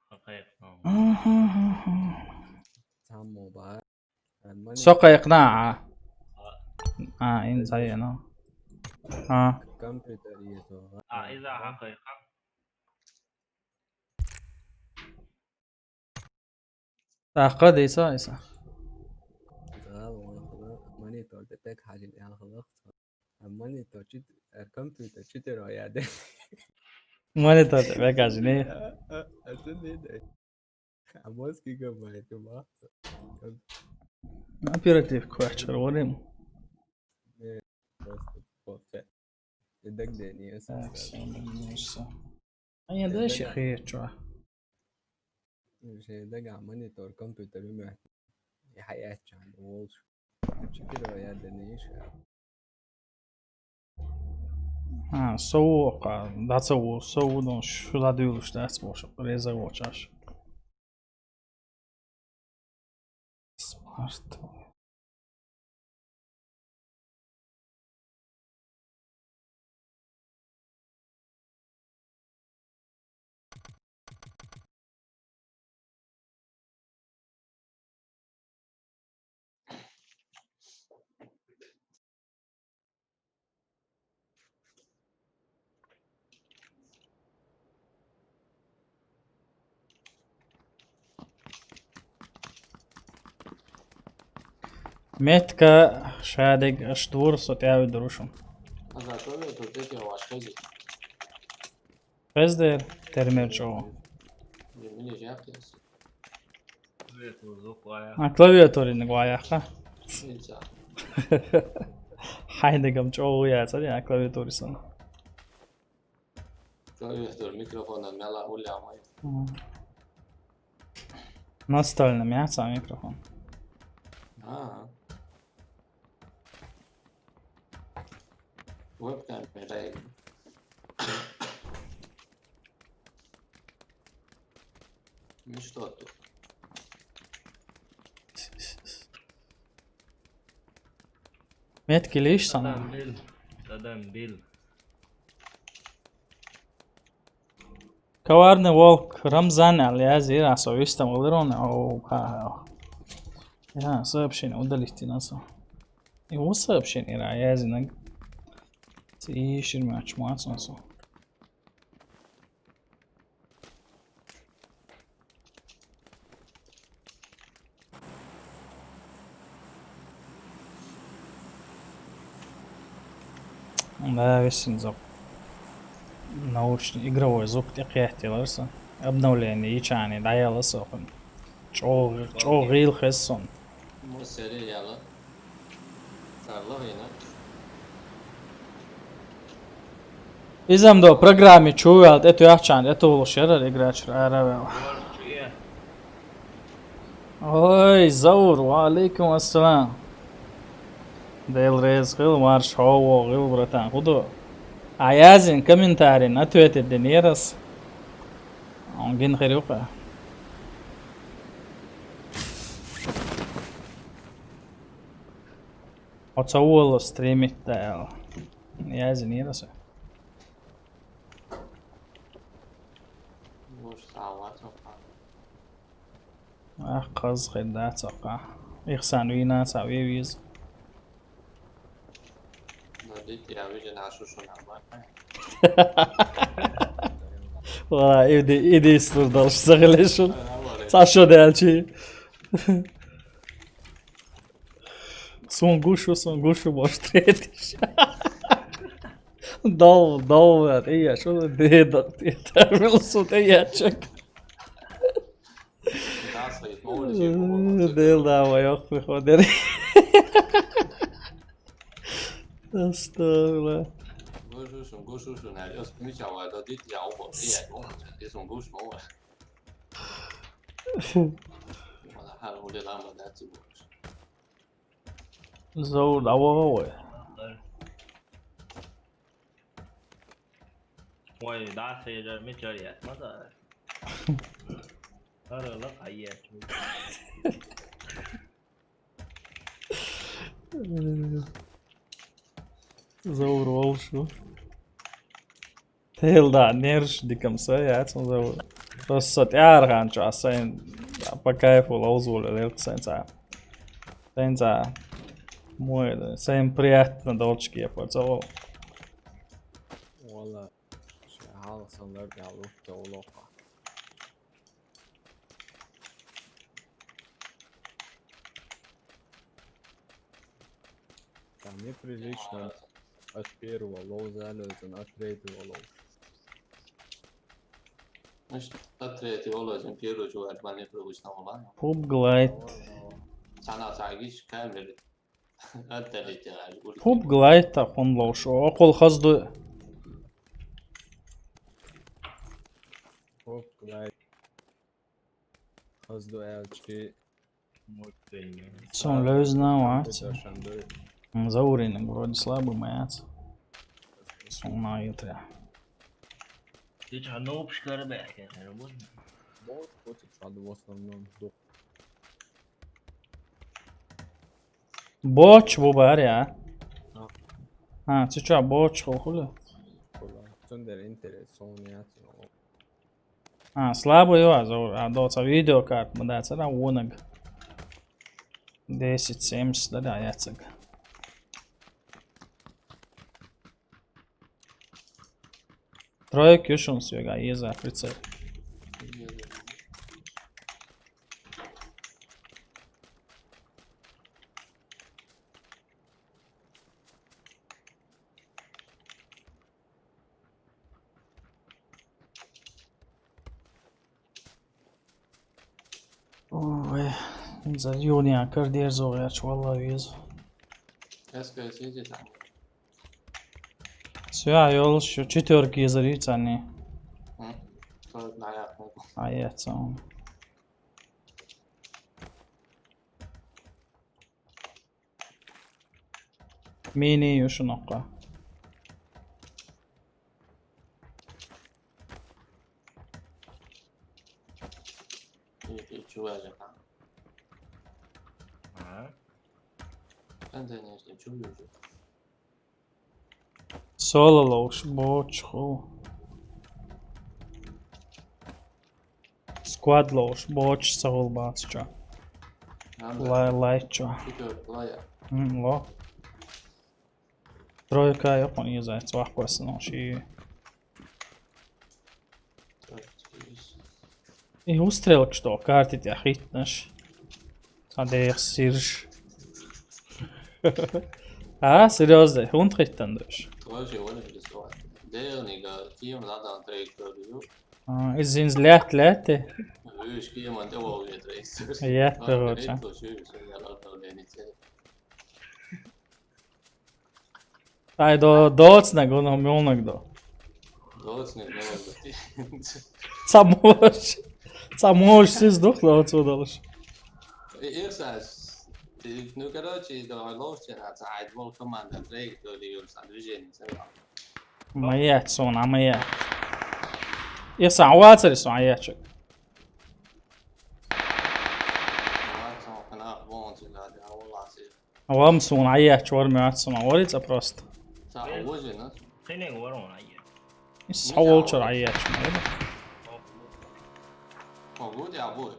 Окей. Аха, аха. Там мобайл. Со кайыкъна, а. А, ин сайено. А. Компьютер ето. А, иза хакъ кайыкъа. Тахъа дейса, иса. Зал, оны монитор деп пек хажин ял хылык. А монитор чит, а компьютер читер о яде. Монитор деп пек хажин. А, а, а ты не дай. А мозг гигабайт ма. Оператив квачер варим. Не, просто вообще. Эдак дени, я сам Так, скажу. Всё, минуса. А я дальше хе, чё? Уже дага монитор, компьютер, умеет. Я хаяч чан, волш. Чипирова я дени, ещё. А, соука, да, соу, соу, ну, шуда дюлуш, да, спош, реза вочаш. Смарт. Метка шадег аш дур со тяви друшум. А за то ли тут эти ваши? Пездер термер чо. Не, мне же я пьяс. Клавиатура зук вая. А клавиатура не вая, ха? Нельзя. Хайдегам чо я, цари, а клавиатура сан. Клавиатура, микрофон, а мяла уля мой. М. Настольный мясо, а микрофон. А. Вебкам, дай. Ну что тут? Метки лишь сама. Адам бил. Адам бил. Коварный волк, Рамзан, аль я зира, со вистам улирон, о, ха, ха. Я, сообщение удалить и на со. Его сообщение, ра, я зинаг. Ти ширмач мац на со. Да, весен зок. Наушник, игровой звук текхетти ларса. Обновление, ичани, да, я ласа охуй. Чо, чо гил хессон. Мусери яла. Изам до программе чувал, это я чан, это улуш ярар играч аравел. Ой, Заур, ва алейкум ассалам. Дел рез хил, марш хо, хил, братан, худо. А я зин комментарий на ответить денерас. Он гин херюка. Оцо уолла стримить даьла. Я извинился. Может, а вот он как. Ах, кхаз хедда цакъа. Ихсан вина ца ве виз. Да, Итти я вижен ашу шуна ма. Вала, иди, иди истурдал, шу сагилешун. Ца шо делчи. Сун гушу, сун гушу, может, третий. Дол, дол, я, шо да, да, да, да, я чек. Дел да, ма, ёх, выходит. Астагфирулла. Гушушун, гушушун, я, ёс, мича ва, да, дит, я, оба, я, оба, дит, сун гуш, оба. Вала, хар, уле, лама, да, ци гуш. Заур, да, ва, ва. Ой, да, сежа, мича, я, ма, да. Ара, ла, а, я, чу. Заур волшу. Тел да, нерш дикам са, я, цун заур. Просто тяр хан чу, а сайн, по кайфу лоузул, лел сайн ца. Сайн ца. Мой, сайн приятно, дочки, я поцеловал. Вала, ше, хал, сан лер, я, лук, я, улоха. Там неприлично от первого лоу залезен, от третьего лоу. Значит, от третьего лоу, первый чувак, ма неприлично, ладно. Пуб глайд. Сана цагиш камер. От третьего, аж гур. Пуб глайд та хун лоу шо, окол хазду. Пуб глайд. Хазду элчки. Сон лёзна вац. М, Заурин вроде слабый маяц. Сон на ютре. Ты чё, нуб, шкарбехе, можно? Вот, вот и чё, в основном, да. Боч бу бар, я. А. А, ци чё, боч хо хули? Хули. Цундер интерес, сон яц, но. А, слабый ва, зо, а, доца видеокарт, ма да, цара вонаг. Десять семьдесят, да, да, яцаг. Тройка юшун сюга, еза, прицеп. Ой, за юния кардер зогъяч, валла вез. Эске сизи там. Всё, а ёлш, четвёрки езари цани. М, то наякны. А я цан. Мини юшунокка. И, и чуважа. А? Анда не, не чуважа. Соло лоуш, боч, ху. Сквад лоуш, боч, сагул бац, чё. Анда. Лай, лай, чё. Четвёртый лай, я. М, ло. Тройка, я понял, не знаю, цвах классно, но ши. Так, здесь. И устрелок, что, карты тебя хитнешь. Адех сирш. А, серьёзно, хунт хиттан дыш. Тоже его не интересовать. Дернига, ким надо траекторию. А, из зинз лят лят. Виш ким ан те вол не траекторию. Я, короче. Ай, до, доцнаг, он мёлнаг до. Доцнаг, мёлнаг до. Ца мож. Ца мож, сиз дух лоц удалш. Ирсас, ну, короче, до лоучера, ца айд вол команда, траекторию, ца движение, ца. Маяц, сон, а маяц. Ирсан, вацари сон, а я чё. Вацари, на, вон, ца, да, да, вон, ца. Вам сун айяч вар мят сун аварица просто. Са овожи, на? Тенег вар он айя. Ис хавол чар айяч ма. Погоди, або.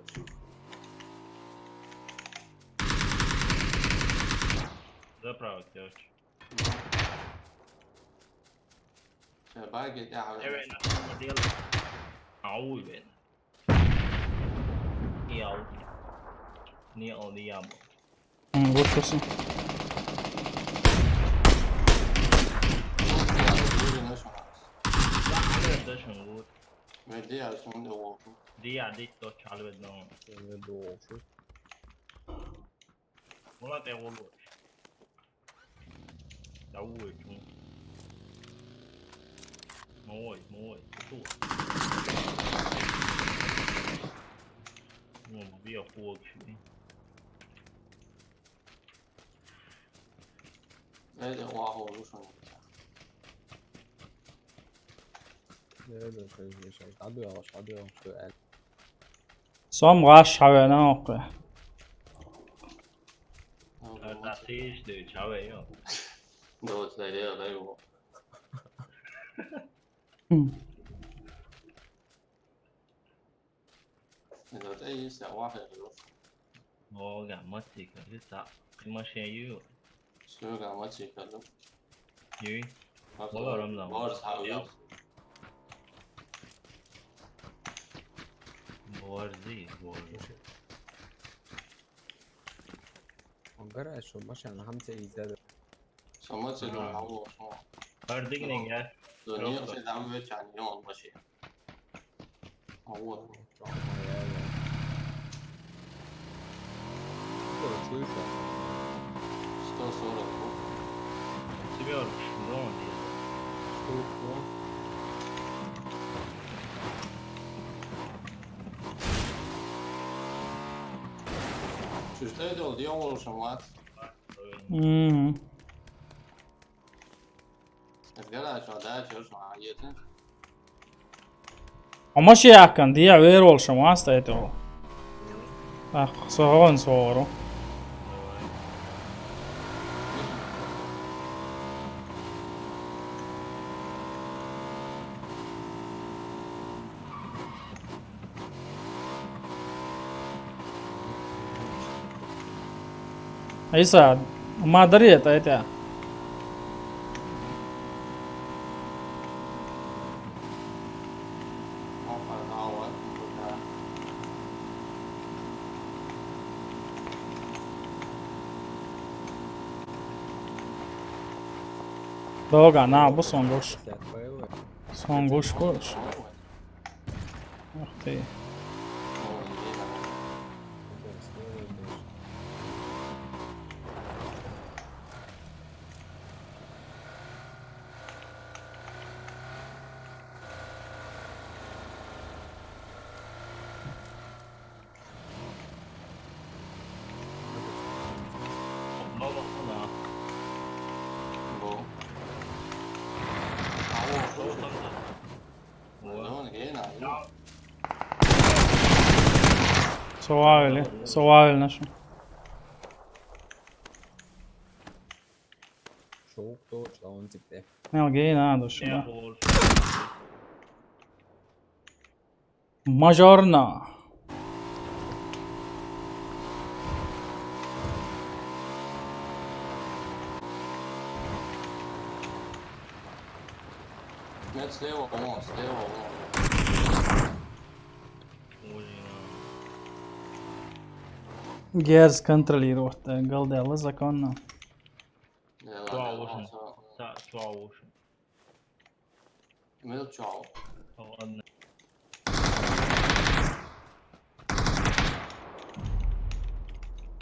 Заправок делать. Bagi de ha. Eve na diyor. Au ben. Ni au. Ni au ni ya. Hmm, vurursun. Io ne sono. Io adesso sono avuto. Vedi, sono devo. Dia ha detto ciao, vedo. Vedo. Ora te vuole. Da uno giù. Noi, noi, tu. Non via fuochi. Eh, de oaho lu sono. Vedo che mi sono stato io, sono stato io. Som rush har vi en oppe. Tasis de ciao io. Dove stai io, dai. Hmm. Dove stai io, stai oaho lu. Oh, gamma tica, che sta. Prima c'è io. Sure, gamma tica lu. Io. Var Var ömrüm. Var ha yok. Var değil, var. Ancora adesso ma c'è una hamza iniziata. Sono molto Ah. Luogo. Verdigning ya. Sono io che da due c'è io non c'è. Oh, Io ho giù. sto solo. Signor, no, dietro. Şu işte de oluyor olsun var. Hmm. Ezgara şu da çok şu an yeter. Ama şey hakkında diye ver olsun, vasta eto. Ah, soğan soğuru. Isa, madari eta eta. Doga, na, bu son koş. Son koş koş. Ah, te. Bu. Bravo, bu. Bravo, gene aynı. Sovali, sovali nešto. Soğuk da o zaman tipte. Ne o gej nado što da. Majorna. Net slijevo, ono, slijevo, ono. Gers kontrolirao te, galdela zakonna. Dela, Čuva dela, ušen. so- Sa, čuva ušen. Mil čao. Ladno.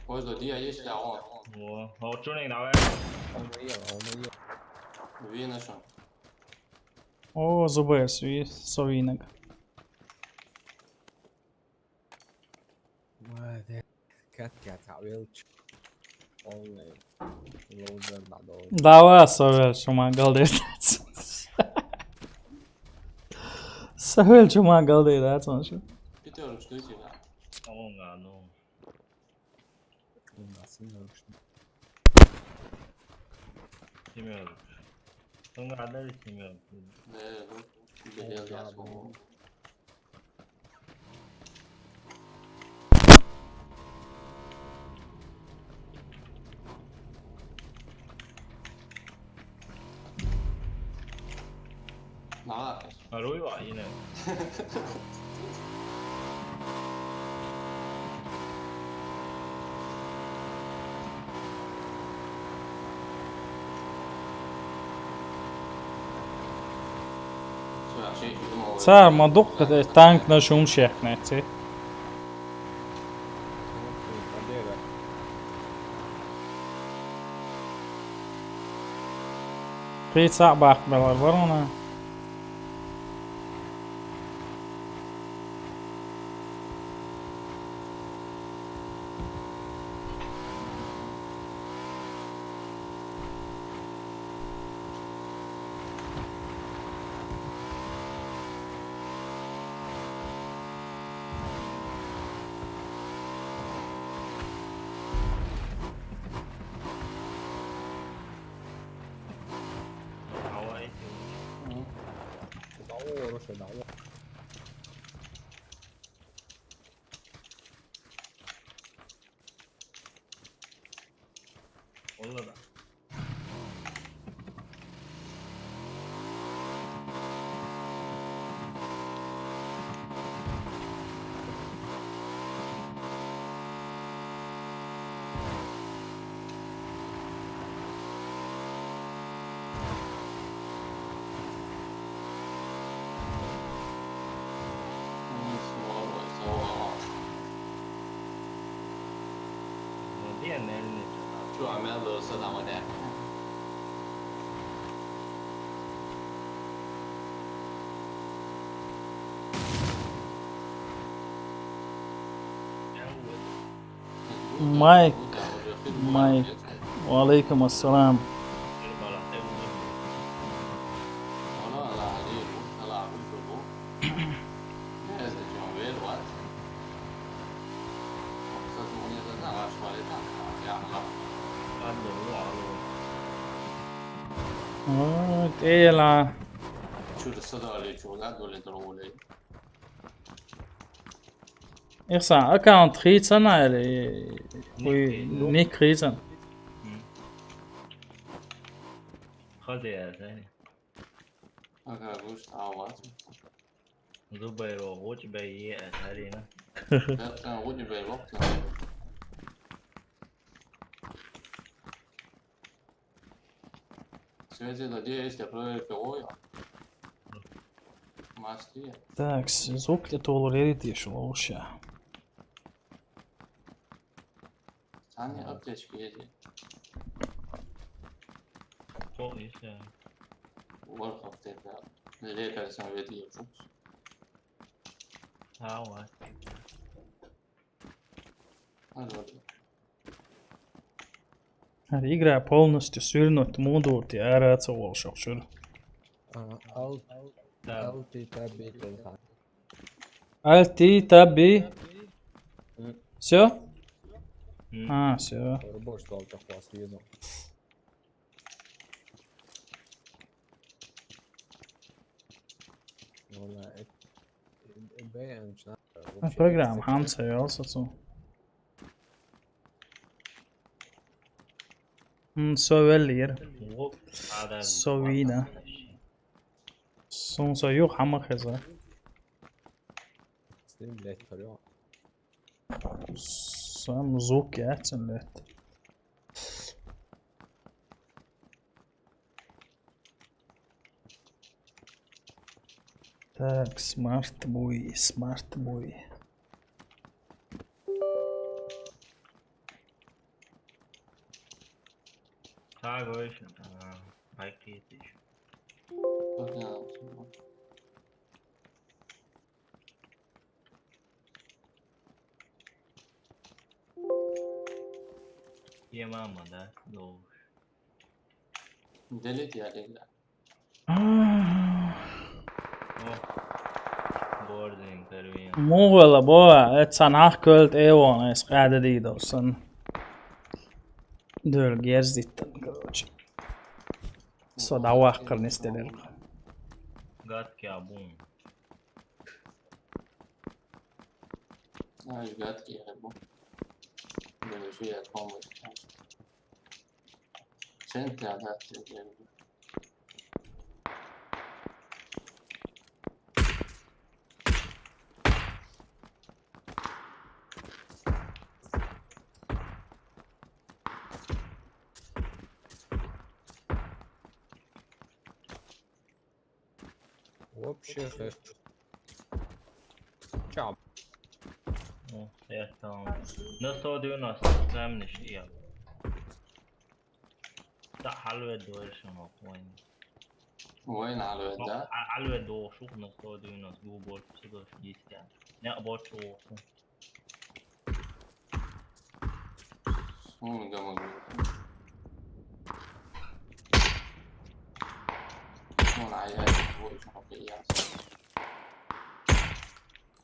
Možda dija ješta on. Ovo, ovo čunik da ve. Onda i ja, onda i ja. Vi nešto. O, zubes, vi sovinag. Ajde. Kad kad ta već. Onaj. Loader da dobro. Dava so vel šuma galdeš. So vel šuma galdeš, that's one shit. Peter, što ti da? Ovo ga, no. Onda sam završen. Simeon. Sam ga, da li Simeon? Ne, ne, ne. Gdje ja sam. Aa, kas. Ar uivā, ine. Sā, ma dukka te tankna šumšehknēci. Pītsā bāhk belār varunā. Mike. Mike. وعليكم السلام. Aa, kēlā. Ihsa account xiitsana eli kui nick xiitsan. Xazi ēzeni. Aga, gust avat. Zubairu, ghuci bēi ēzeni. Sen ghuci bēi lokta. Svezi da die este proverke oja. Mastie. Taks, zukte tolu redi tieši laušā. Sani aptečki jezi. Ko ise? Warhawk te da. Ne lekar sam vedi yapuk. Ava. Hadi bakalım. Hadi igrā полностью свернуть mūdūti ārā atsavolšok šur. Alt, alt, alt, alt, alt, alt, alt. Alt, alt. Всё? А, всё. Рабочий стол так классно. Валлахи, э, э, бе, я начинаю вообще. Programma, Hamza, я also. М, всё, велир. Всё, вина. Сон со юг хамахеза. Стрим, блядь, хорё. Сам звук яцен, блядь. Так, смарт-бой, смарт-бой. Sağ koyuyorsun. Aa, bak yetişiyor. Yemem ama da doğuş. Delete ya, delete. Boarding termin. Muhvela boa, et san ahkölt evo nes qade dido san. Döl gerzitten, короче. So da wakkar nes delel. Gat kya bun. Ai, gat kya bun. Böyle şey yapamam. Sen de adapt ediyorum. Вообще хорошо. Чё? Ну, я там. На сто девяносто, прям не шия. Да, halbe Deutsche noch, moin. Moin, hallo, da. Halbe Deutsche, на сто девяносто, du Deutsche, das ist ja. Ja, aber schon. Songa magari. Non hai hai voi sono pigliato.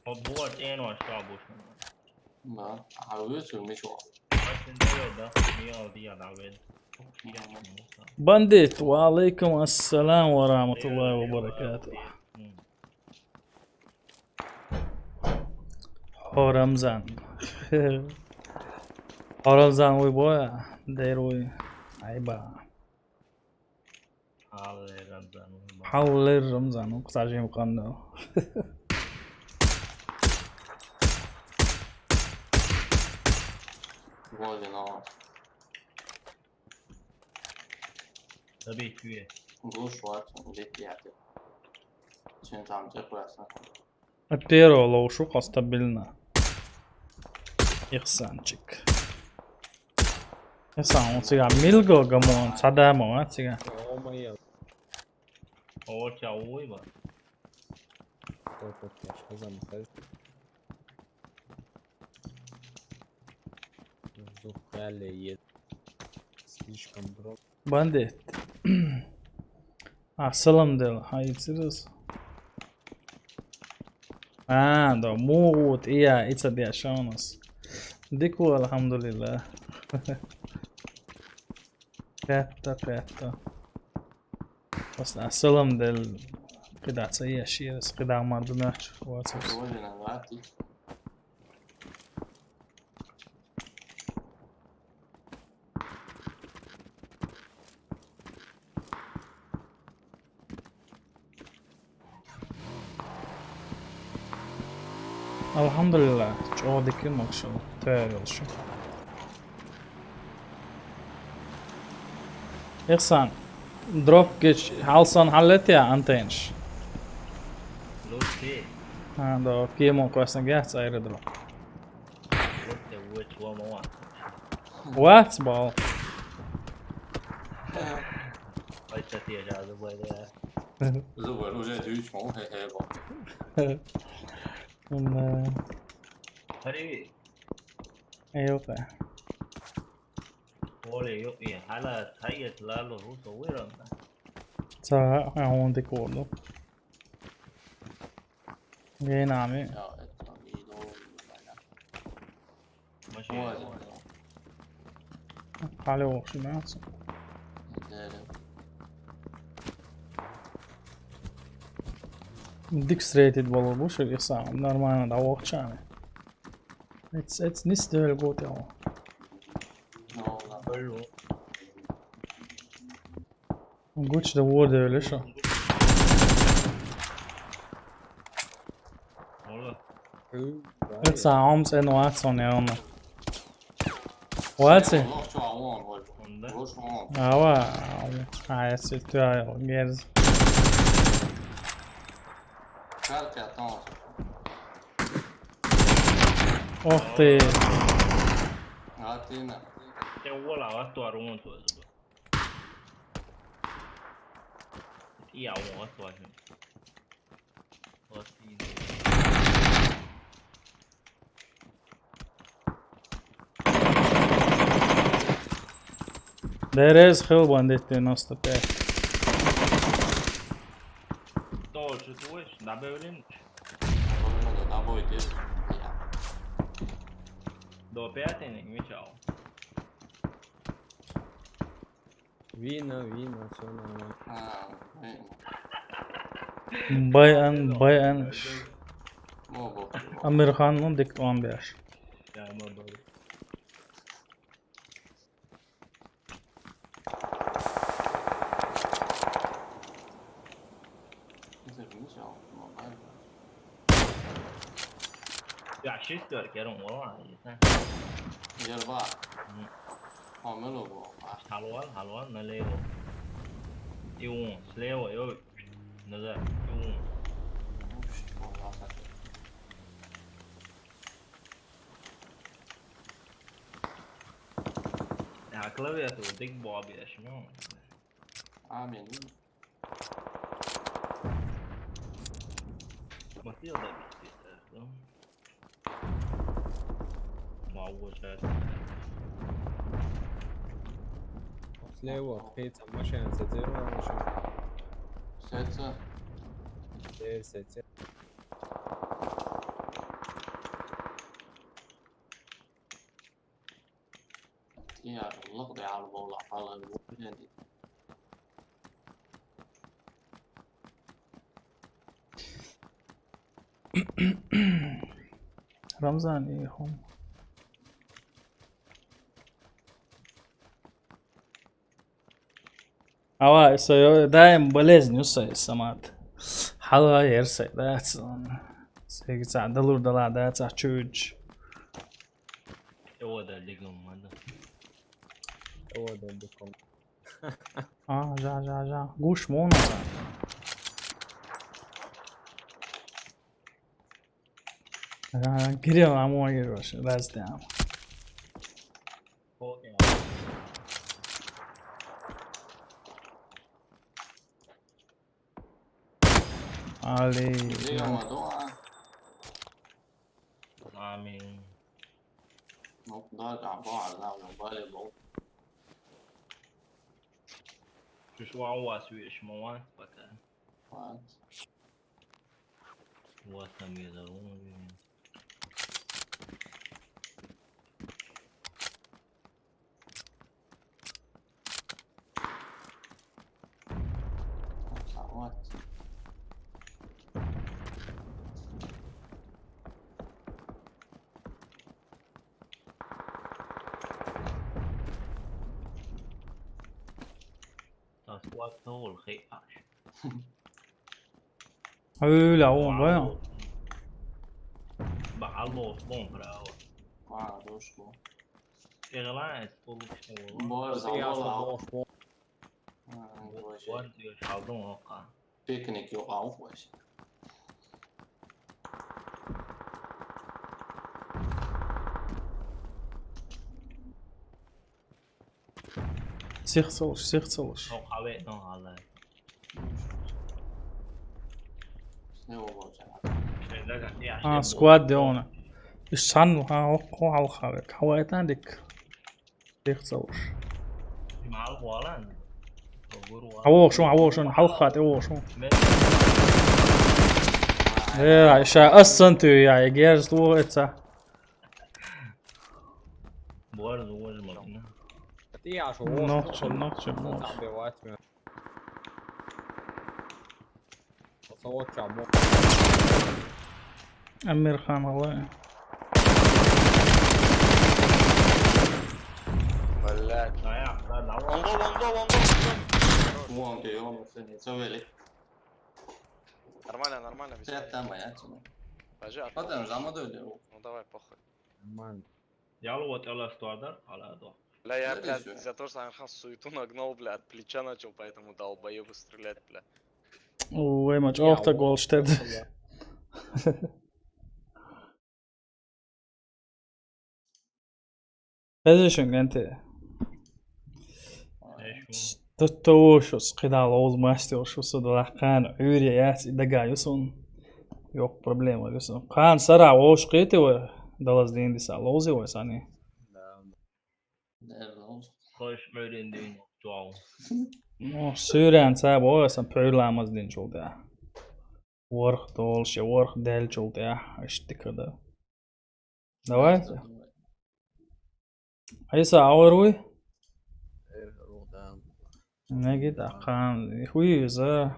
Ho buono e non sto buono. Ma a lui sul mi suono. Ma se devo da mio via da vedi. Bandit, وعليكم السلام ورحمة الله وبركاته. Ho Ramzan. Ho Ramzan, oui, boy. There we. Aiba. Hallo Ramzan. Hallo Ramzan, qasajim qanno. Voglio no. Tabii ki. Duş var, bekle artık. Şimdi tam tek burası. Первый лоу шука стабильно. Ихсанчик. Ихсан, он сега милго гамон, садама, а сега. Ё-моё. О, ча уйба. Что тут, конечно, замахать? Зухали ед. Слишком бро. Bandit. Assalam del, hayırsız. Ha, da muğut, iya, it's a diye şanas. Diku, alhamdulillah. Katta, katta. Bas assalam del. Qida sa iya shiras, qida mardunaç. What's up? Сегодня на лапти. Alhamdulillah, çoğu dikim akşam. Tüyel olsun. Ihsan, drop geç, halsan hallet ya, antenş. Lucy. Ha, da, kimo koja sam gehc aerodrop. Lucy, which one more? What, ball? Oj, sad ti je žal, da bude. Zubor, уже две чмо, хе-хе, бо. Ne. Hadi, E, yok be. Ole, jo, je, hala, taj je lalo ruso, uiram da. Sa, ja, on ti kodu. Gej nami. Ja, eto, mi do, valjda. Može, Ovo je ovo. Dobro. Hali uopšte ne znam. Ide, Dik sretit bolo, bu što je sam normalno da uopće ne. Ec, ec, nisi de öyle god ya. No, na prvu. Gucci da vode öyle što. Ole, Hm, Ec, sa oms eno atson je ono. Oaci? Loh ću, a on, hoću. onda. Loš on. Ava, a jesi tu ja, gerz. Kar ti je tamo. Oh ti. A ti ne. Te uola, otto a ruun tuo zuba. Ja, uola, otto a ruun. Otto. There is hill bandit in osta pet. To ću tu već, da be ulin. Dobro da, da boj ti. Ja. Do pet nek mi čao. Vino, vino, sve normalno. Ha, ne. Bayan, bayan. Mogu. Amirhan no dik on bir. Ja, ma dobro. Mislim, nisam, no, ne. Ja, šestorke, jer on ova, ne. Jer ba. Mhm. Pa me logo. A, Halval, halval, na levo. I on, s levo, joj. Nazad, i on. А клавиатура дик бобеш, ну. Амин. Ма ти да бисти, да. Ма уже. Слева, пицца, машина, сетира, машина. Сетца. Сетца. Тия лог де албола, албола. Рамзан, и хум. Ава, со даим болезнь усай самат. Хала ерсай, да, цун. Сегица далур дала, да, ца чуч. Эвода лигум мада. Эвода лигум. А, жа, жа, жа. Гуш мона. Жа, гирем амуа гирош, раздам. Али. Лигум мада. Амин. Ну, да, да, ба, да, да, ба, ле, ба. Чушва у вас виш, ма ван, пока. Ван. У вас там я за луну, блин. А, вот. Та сквад тол хей аш. Öyle oğlum, baya. Ba allo bon bravo. Aa, došlo. Eğlen et, olur işte, olur. Bu arada, Siyah Allah. Futbol, futbol. Ha, bu şey. Var diyor, çaldım o ka. Piknik yok, al bu şey. Сихцалаш, сихцалаш. Ха, сквад де она. Иш сан, ха, ох, ох, алхавек. Хавайтан дик. Сихцалаш. Хавошун, хавошун, халхат, хавошун. Э, иша ассан ты, я, я герз луэца. Буар зугур мабина. Ти аш Нохча, нохча, нохча. Забивать меня. Савоча мо. Амирхан алай. Блядь. Ая, да, да. Онда, онда, онда, онда. Вон ты, он, сен, савели. Нормально, нормально, без. Сен там, я, чему? Подожди, а Потом потом замодули. Ну давай, похуй. Нормально. Ял вот эла стуарда, ала до. Бля, я, блядь, из-за того, что Анхан суету нагнал, блядь, от плеча начал, поэтому долбоёбы стрелять, бля. Ой, ма чёрта гол штед. Эзишин генте. Тотто шус, кидал оз мастер шус, да кан, уйре яс, дага юсун. Ёк проблема юсун. Кан сара ош кете ва, далаз дин диса, лози ва сани. Да. Хош, уйрен дин, чуау. Ну, сюрен са бо, сан пюрламаз дин чулда. Ворх долш, ворх дел чулда, ишти када. Давай. Айса, ауруй? Неги да кан, хуй за.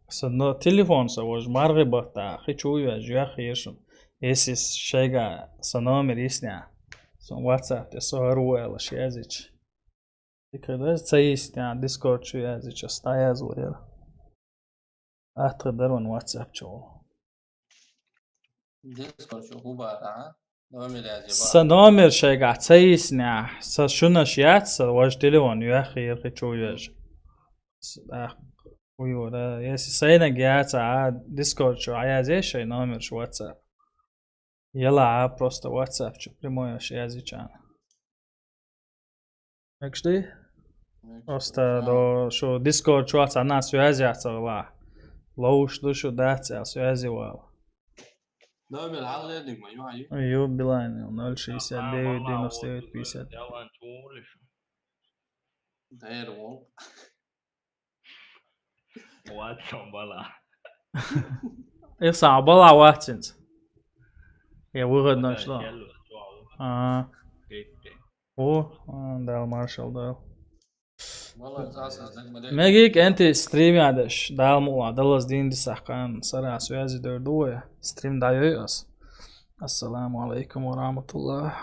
Са но телефон са вож маргы бахта, хи чуй ва, жуя хиршун. Если шайга са номер исня. Сон WhatsApp те со руэла шязич. И когда са исня, Discord шязич, ста я зурер. Атха дарван WhatsApp чо. Discord чо хуба, а? Номер язи ба. Са номер шайга цаисня, са шунаш яц, са вож телефон, юахи, юахи чо юаш. С-, а, уйора, если сайнаг яц, а, Discord чо, а язи шай номер ш WhatsApp. Яла, а, просто WhatsApp чо, прямой аш язи чан. Мегаш дий? Оста до шу Discord чу цхьана связи яц вала. Ловш ду шу дац аьл связи вала. Номер хьалдердинг ма ю, ю? Ю, Билайн, ноль шестьдесят девять девяносто девять пятьдесят. Дайр вол. Ватсон бала. Ихса бала ватсинц. Я выгодно шло. Шелва, чуал. А, Гетте. о, а, дал маршал дал. Вала, заса, знак модель. Мегаш анти стрим ядаш, дал мула, далаз дин дисахан, сара связи дор дуя. Стрим дайой ас. Ассаламу алейкум ва рахматуллах.